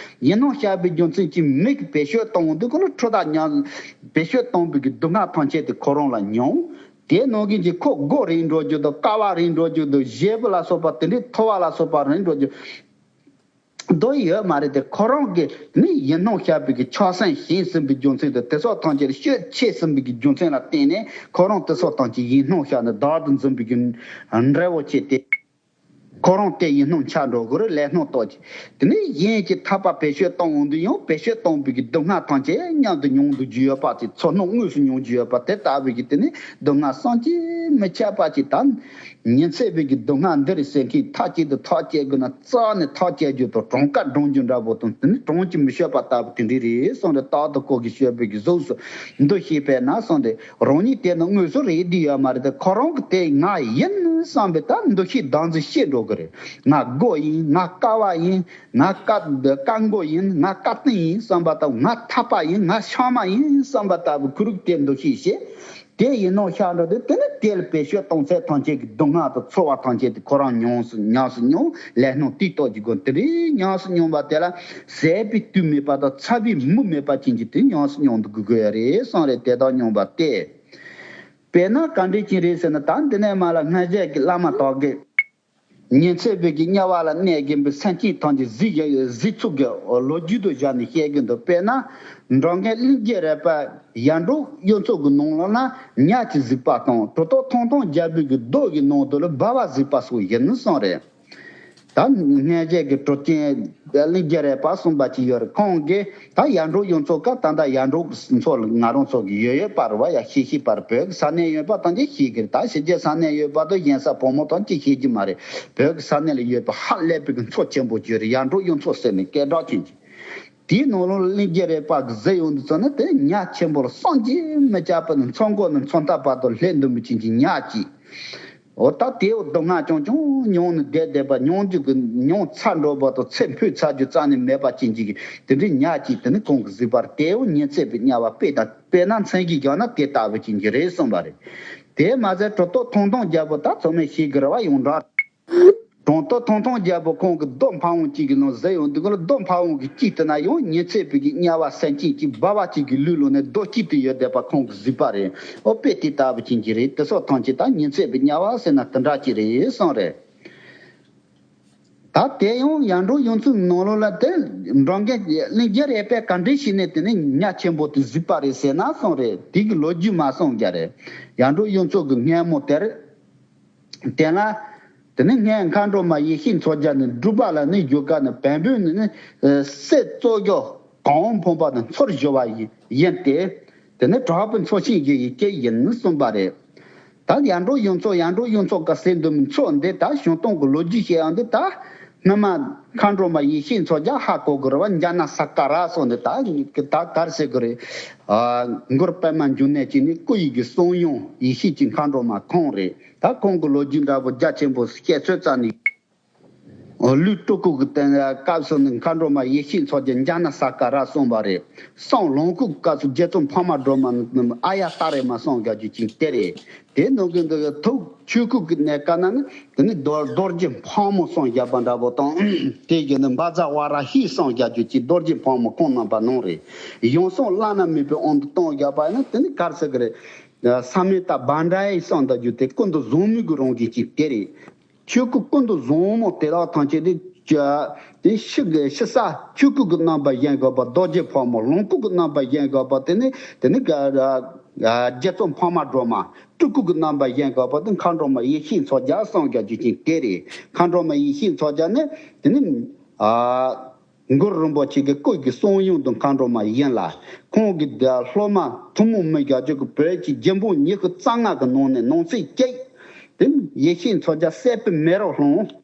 ཡིན་སྣང་ཤར་བའི་རྒྱུ་མཚན་གྱིས་མིག་གི་བེད་སྤྱོད་གཏོང་འོང་དུས་ཁོ་ལ་འཁྲུལ་རྟགས་ཉམས། བེད་སྤྱོད་གཏོང་བའི་གི་སྡུག་བསྔལ་ཐམས་ཅད་དེ་ཁོ་རང་ལ་མྱོང་། དེའི་ནང་གི་ཅི་ཁོ་སྒོ་རེད་འགྲོ་རྒྱུ་དང་ཀ་བ་རེད་འགྲོ་རྒྱུ་དང་བཞེས་པོ་ལ་སོགས་པ་དེ་འདྲའི་ཐོ་བ་ལ་སོགས་པ་རེད་འགྲོ་རྒྱུ། དོ་ཡོད་མ་རེད་དེ། ཁོ་རང་གི་ནི་ཡིན་སྣང་ཤར་བའི་གི་ཆགས་སེམས་ཞན་ཟིན་པའི་རྒྱུ་མཚན་དང་དེ་སོགས་ཐམས་ཅད་ཤུགས་ཆེ་ཟིན་པའི་གི་རྒྱུ་མཚན་ལ་བརྟེན་ནས་ཁོ་རང་དེ་སོགས་ཐམས་ཅད་ཡིན་སྣང་ཤར་ནས་བདག་ཏུ་འཛིན་པའི་གི་འབྲས་བུ་ཆེ་སྟེ། ཁོ་རང་དེ་ཡིན་སྣང་ཆགས་འགྲོ་དགོས་རེད། ལས་སྣང་སྟོབས་ཀྱིས། དེ་ནས་གཞན་གྱི་ཐག་པ་བེད་སྤྱོད་གཏོང་འོང་དུས་ཡང་བེད་སྤྱོད་གཏོང་བའི་གི་སྡུག་བསྔལ་ཐམས་ཅད་མཉམ་དུ་མྱོང་འདུག་རྒྱུ་ཡོད་པ་དེ་ཚོར་སྣང་དངོས་སུ་མྱོང་རྒྱུ་ཡོད་པ་དེ་ལྟ་བུའི་གི་དེ་ནི་སྡུག་བསྔལ་བསམ་གྱིས་མི་ཁྱབ་པ་ཅིག་དང་། ཉི་ཚེ་བའི་གི་སྡུག་བསྔལ་འདི་རེད་ཟེར་མཁན་ཐག་གཅིག་ཏུ་ཐག་བཅད་དགོས་ན་རྩ་ནས་ཐག་བཅད་རྒྱུ་དང་གྲངས་ཀ་སྒྲོམ་རྒྱུ་འདྲ་པོ་དང་དེ་ནི་གྲངས་ཀྱིས་མི་ཆོད་པ་ལྟ་བུ་དེ་འདྲ་རེད་གསུངས་ཏེ། རྟག་ཏུ་ཀོ་གི་བཤད་པའི་གི་གཟུགས་སུ་འདུ་ཤེས་པས་ན་གསུངས་ཏེ། རང་ཉིད་དེ་ནི་དངོས་སུ་རེད་བསྡད་ཡོད་མ་རེད་དེ། ཁོ་རང་གི་དེ་ང་ཡིན་བསམ་པའི་ད་འདུ་ཤེས་བདག་འཛིན་བྱེད་འགྲོ་གི་རེད། ང་སྒོ་ཡིན། ང་ཀ་བ་ཡིན། ང་ཀ་ཀ་མགོ་ཡིན། ང་ཀ་རྟིང་ཡིན་བསམ་པ་དང་། ང་ཐག་པ་ཡིན། ང་ཤ་མ་ཡིན་བསམ་པ་ལྟ་བུ་ཁུ་རུ་དེ་འདུ་ཤེས་བྱེད། དེ་ཡིན་ནོ་ཤར་འགྲོ་དུས་དེ་ནི་དེ་ལ་བེད་སྤྱོད་གཏོང་ཚད་ཐམས་ཅད་ཀྱི་སྡུག་བསྔལ་དང་ཚོར་བ་ཐམས་ཅད་དེ་ཁོ་རང་ཉམས་སུ་ཉམས་སུ་མྱོང་། ལས་སྣང་དེའི་སྟོབས་ཀྱི་སྒོ་ནས་དེ་འདྲའི་ཉམས་སུ་མྱོང་བ་དེ་ལ་ཟད་པའི་དུས་མེད་པ་དང་ཚ་བའི་མུ་མེད་པ་ཅན་གྱི་དེ་ཉམས་སུ་མྱོང་དུ་དགོས་ཀྱི་ཡོད་རེད་གསུངས་རེད། དེ་དག་མྱོང་བ་སྟེ། དཔེར་ན་ག་འདྲ་ཅིག་རེད་ཟེར་ན། ད་འདི་ནས་མར་ལ་སྔ་རྗེས་ཀྱི་བླ་མ་དག་གིས། ཉི་ཚེ་བའི་གི་དམྱལ་བ་ལ་གནས་ཀྱིན་པའི་སེམས་ཅན་ཐམས་ཅད་གཟིགས་གཟིགས་ཚུལ་གྱི་ལོ་རྒྱུས་དུ་བཞག་ནས་བཤད་ཀྱི་འདུག་དཔེར་ན། འགྲོ་མགོན་གླིང་རྗེ་རས་པ་ཡར་འབྲོག་གཡུ་མཚོ་གི་ནང་ལོགས་ན་ཉ་གཅིག་གཟིགས་པ་དང་། གྲུབ་ཐོབ་ཐང་སྟོང་རྒྱལ་པོའི་གི་རྡོ་གི་ནང་དུ་ལ་སྦལ་པ་གཟིགས་པ་སོགས་ཡིན་གསུངས་རེད། ད་སྔ་རྗེས་ཀྱི་གྲུབ་ཆེན་གླིང་རྗེ་རས་པ་གསུངས་པ་ཅིག་ཡོད་རེད། ཁོང་གིས་ད་ཡར་འབྲོག་གཡུ་མཚོ་ཀ་ད་ལྟ་ཡར་འབྲོག་གི་མཚོ་ལ་ང་རང་ཚོ་གི་ཡོད་ཡོད་པ་རེད་བ། ཡ་ཤེས་ཤེས་པ་རེད། བོད་ཀྱི་ས་གནས་ཡོད་པ་ཐམས་ཅད་ཤེས་ཀྱི་རེད། ད་ཕྱི་རྒྱལ་ས་གནས་ཡོད་པ་དང་གཞན་ས་བོད་མི་ཐམས་ཅད་ཤེས་ཀྱི་མ་རེད། བོད་ཀྱི་ས་གནས་ལ་ཡོད་པ་ཧ་ལས་པའི་གི་མཚོ་ཆེན་པོ་ཅིག་རེད། ཡར་འབྲོག་གཡུ་མཚོ་ཟེར་ནས་སྐད་གྲགས་ཅན་གྱི། དེའི་ནང་ལོགས་ལ་གླིང་རྗེ་རས་པ་གིས་གཟིགས་ཡོང་དུས་ཙམ་ན་དེ་ཉ་ཆེན་པོ་ལ་བསམ་གྱིས་མི་ཁྱབ་པ་ནས་མཚོ་མགོ་ནས་མཚོ་མཐའ་བར་དུ་སླེབས་འདུག་མི་ཅན་གྱི་ཉ་གཅིག་འོ་ད་དེའི་སྡུག་བསྔལ་རྐྱང་རྐྱང་མྱོང་ནས་བསྡད་བསྡད་པ། མྱོང་རྒྱུ་གི་མྱོང་ཚར་འགྲོ་བ་དང་ཚེ་འཕོས་ཚར་རྒྱུ་རྩ་ནས་མེད་པ་ཅན་གྱི་དེ་འདྲའི་ཉ་གཅིག་དེ་ནི་ཁོང་གིས་གཟིགས་པར། དེའི་ཉི་ཚེ་བའི་དམྱལ་བ་དཔེ་དང་དཔེར་ན་མཚན་གྱིས་སྦྱར་ན་དེ་ལྟ་བུ་ཅན་གྱི་རེད་གསུངས་པ་རེད། དེ་མ་ཟད་གྲུབ་ཐོབ་ཐང་སྟོང་རྒྱལ་པོ་ད་ཚང་མས་ཤེས་ཀྱི་རེད་བ། ཡོངས་གྲགས། གྲུབ་ཐོབ་ཐང་སྟོང་རྒྱལ་པོ་ཁོང་གིས་རྡོ་ཕ་བོང་གཅིག་གི་ནང་གཟིགས་ཡོང་དུས་སྐབས་ལ། རྡོ་ཕ་བོང་གི་དཀྱིལ་དེ་ན་ཡང་ཉི་ཚེ་བའི་གི་དམྱལ་བ་སེམས་ཅན་གཅིག་སྦལ་པ་གཅིག་གི་ལུས་ལོགས་ནས་རྡོ་དཀྱིལ་དུ་ཡོད་བསྡད་པ་ཁོང་གིས་གཟིགས་པ་རེད། ཨོ་དཔེ་དེ་ལྟ་བུ་ཅན་གྱི་རེད། དེ་སོགས་ཐམས་ཅད་ད་ཉི་ཚེ་བའི་དམྱལ་བ་ཟེར་ན་དེ་འདྲ་ཅིག་རེད་གསུངས་རེད། ད་དེ་ཡང་ཡར་འབྲོག་གཡུ་མཚོའི་ནང་ལོགས་ལ་དེ་འགྲོ་མགོན་གླིང་རྗེ་རས་པས་ག་འདྲ་བྱས་ནས་དེ་ནས་ཉ་ཆེན་པོ་དེ་གཟིགས་པ་རེད་ཟེར་ན་གསུངས་རེད། དེ་གི་ལོ་རྒྱུས་མ་གསུངས་རྒྱུ་རེད། ཡར་འབྲོག་གཡུ་མཚོ་གི་སྔོན་མོ་དེར། དེ་ལ། དེ་ནས་སྔོན་མཁའ་འགྲོ་མ་ཡེ་ཤེས་མཚོ་རྒྱལ་ནི་སྒྲུབ་པ་ལ་ནི་བཞུགས་སྐབས་ནི་བན་བོན་ནི་ནི་སྲས་གཙོ་རྒྱལ་གང་འཕངས་པ་ནི་མཚོར་བཞུ་བ་ཡིན་ཡིན་ཏེ། དེ་ནས་དྲག་པོའི་མཚོ་ཆེན་བཞི་ཡི་སྐད་ཡིན་གསུངས་པ་རེད། ད་ཡར་འབྲོག་གཡུ་མཚོ་ཡར་འབྲོག་གཡུ་མཚོ་ག་ཟེར་འདུག་མི་མཚོ་འདི་ད་བྱུང་སྟངས་ཀྱི་ལོ་རྒྱུས་བཤད་ཡག་འདི་ད། སྔོན་མ་མཁའ་འགྲོ་མ་ཡེ་ཤེས་མཚོ་རྒྱལ་ཧ་གོ་གི་རེད་བ། ཛྙཱ་ན་ས་ཀ་ར་སོགས་འདི་ད་ད་ག་རེ་ཟེར་གི་རེད། ཨ་གུ་རུ་པདྨ་འབྱུང་གནས་ཀྱི་ནི་སྐུ་ཡི་གི་གསུང་ཡུམ་ཡེ་ཤེས་ཀྱི་མཁའ་འགྲོ་མ་ཁོང་རེད། ད་ཁོང་གི་ལོ་རྒྱུས་འདྲ་པོ་རྒྱ་ཆེན་པོ་བཤད་ཚོད་རྩ་ནས། ལུས་སྤྲུལ་སྐུ་གི་སྟེང་སྐབས་སུ་ནི་མཁའ་འགྲོ་མ་ཡེ་ཤེས་མཚོ་རྒྱལ་འཇག་ན་ས་ཀ་ར་གསུངས་པ་རེད། སང་ལོངས་སྐུ་གི་སྐབས་སུ་རྗེ་བཙུན་འཕགས་མ་སྒྲོལ་མ་ནི་ཨཱརྱ་ཏ་རེ་མ་གསུངས་བཞག་རྒྱུ་ཅིག་དེ་རེད། དེ་ནང་གི་འདི་གི་ཐུགས་ཆོས་སྐུ་གི་གནས་སྐབས་ན་ནི་དེ་ནི་རྡོ་རྡོ་རྗེ་ཕག་མོ་གསུངས་བཞག་པ་འདྲ་པོ་དང་། དེ་གི་ནི་བཛྲ་ཝཱ་ར་ཧི་གསུངས་བཞག་རྒྱུ་ཅིག་རྡོ་རྗེ་ཕག་མོ་ཁོང་རྣམ་པ་ནང་རེད། ཡང་སང་བླ་ན་མེད་པའི་དབང་དུ་བཏང་བཞག་པ་ནི་དེ་ནི་ག་རེ་ཟེར་གི་རེད། ས་མེ་ཏ་བཛྲ་ཡེ་གསུངས་བཞག་རྒྱུ་དེ་ཀུན་ཏུ་བཟང་མོའི་གི་རང་བཞིན་ཅིག་དེ་རེད། ཆོས་སྐུ་ཀུན་ཏུ་བཟང་མོ་དེ་དག་ཐམས་ཅད་དེ་ཅ་དེ་ཕྱི་གི་ཕྱི་ས་ཆོས་སྐུ་གི་རྣམ་པ་བཞེངས་དགོས་པ། རྡོ་རྗེ་ཕག་མོ་ལོངས་སྐུ་གི་རྣམ་པ་བཞེངས་དགོས་པ། དེ་ནི་དེ་ནི་ག་ར་རྗེ་བཙུན་འཕགས་མ་སྒྲོལ་མ། སྤྲུལ་སྐུ་གི་རྣམ་པ་བཞེངས་དགོས་པ་དེ་མཁའ་འགྲོ་མ་ཡེ་ཤེས་མཚོ་རྒྱལ་གསུངས་བཞག་རྒྱུ་ཅིག་དེ་རེད། མཁའ་འགྲོ་མ་ཡེ་ཤེས་མཚོ་རྒྱལ་ནི་དེ་ནི་ཨ། གུ་རུ་རིན་པོ་ཆེ་གི་སྐུ་གི་གསུང་ཡུལ་དུ་མཁའ་འགྲོ་མ་ཡིན་ལ། ཁོང་གི་སློབ་མ་ཐུན་མོང་མི་བཞག་རྒྱུ་གི་བོད་ཀྱི་རྒྱལ་འབངས་ཉི་ཤུ་རྩ་ལྔ་གི་ནང་ནས་ནང་གསེས་གཅིག་དེ་ཡེ་ཤེས་མཚོ་རྒྱལ་སྲས་པོའི་མེ་རོ་ལྷུང་།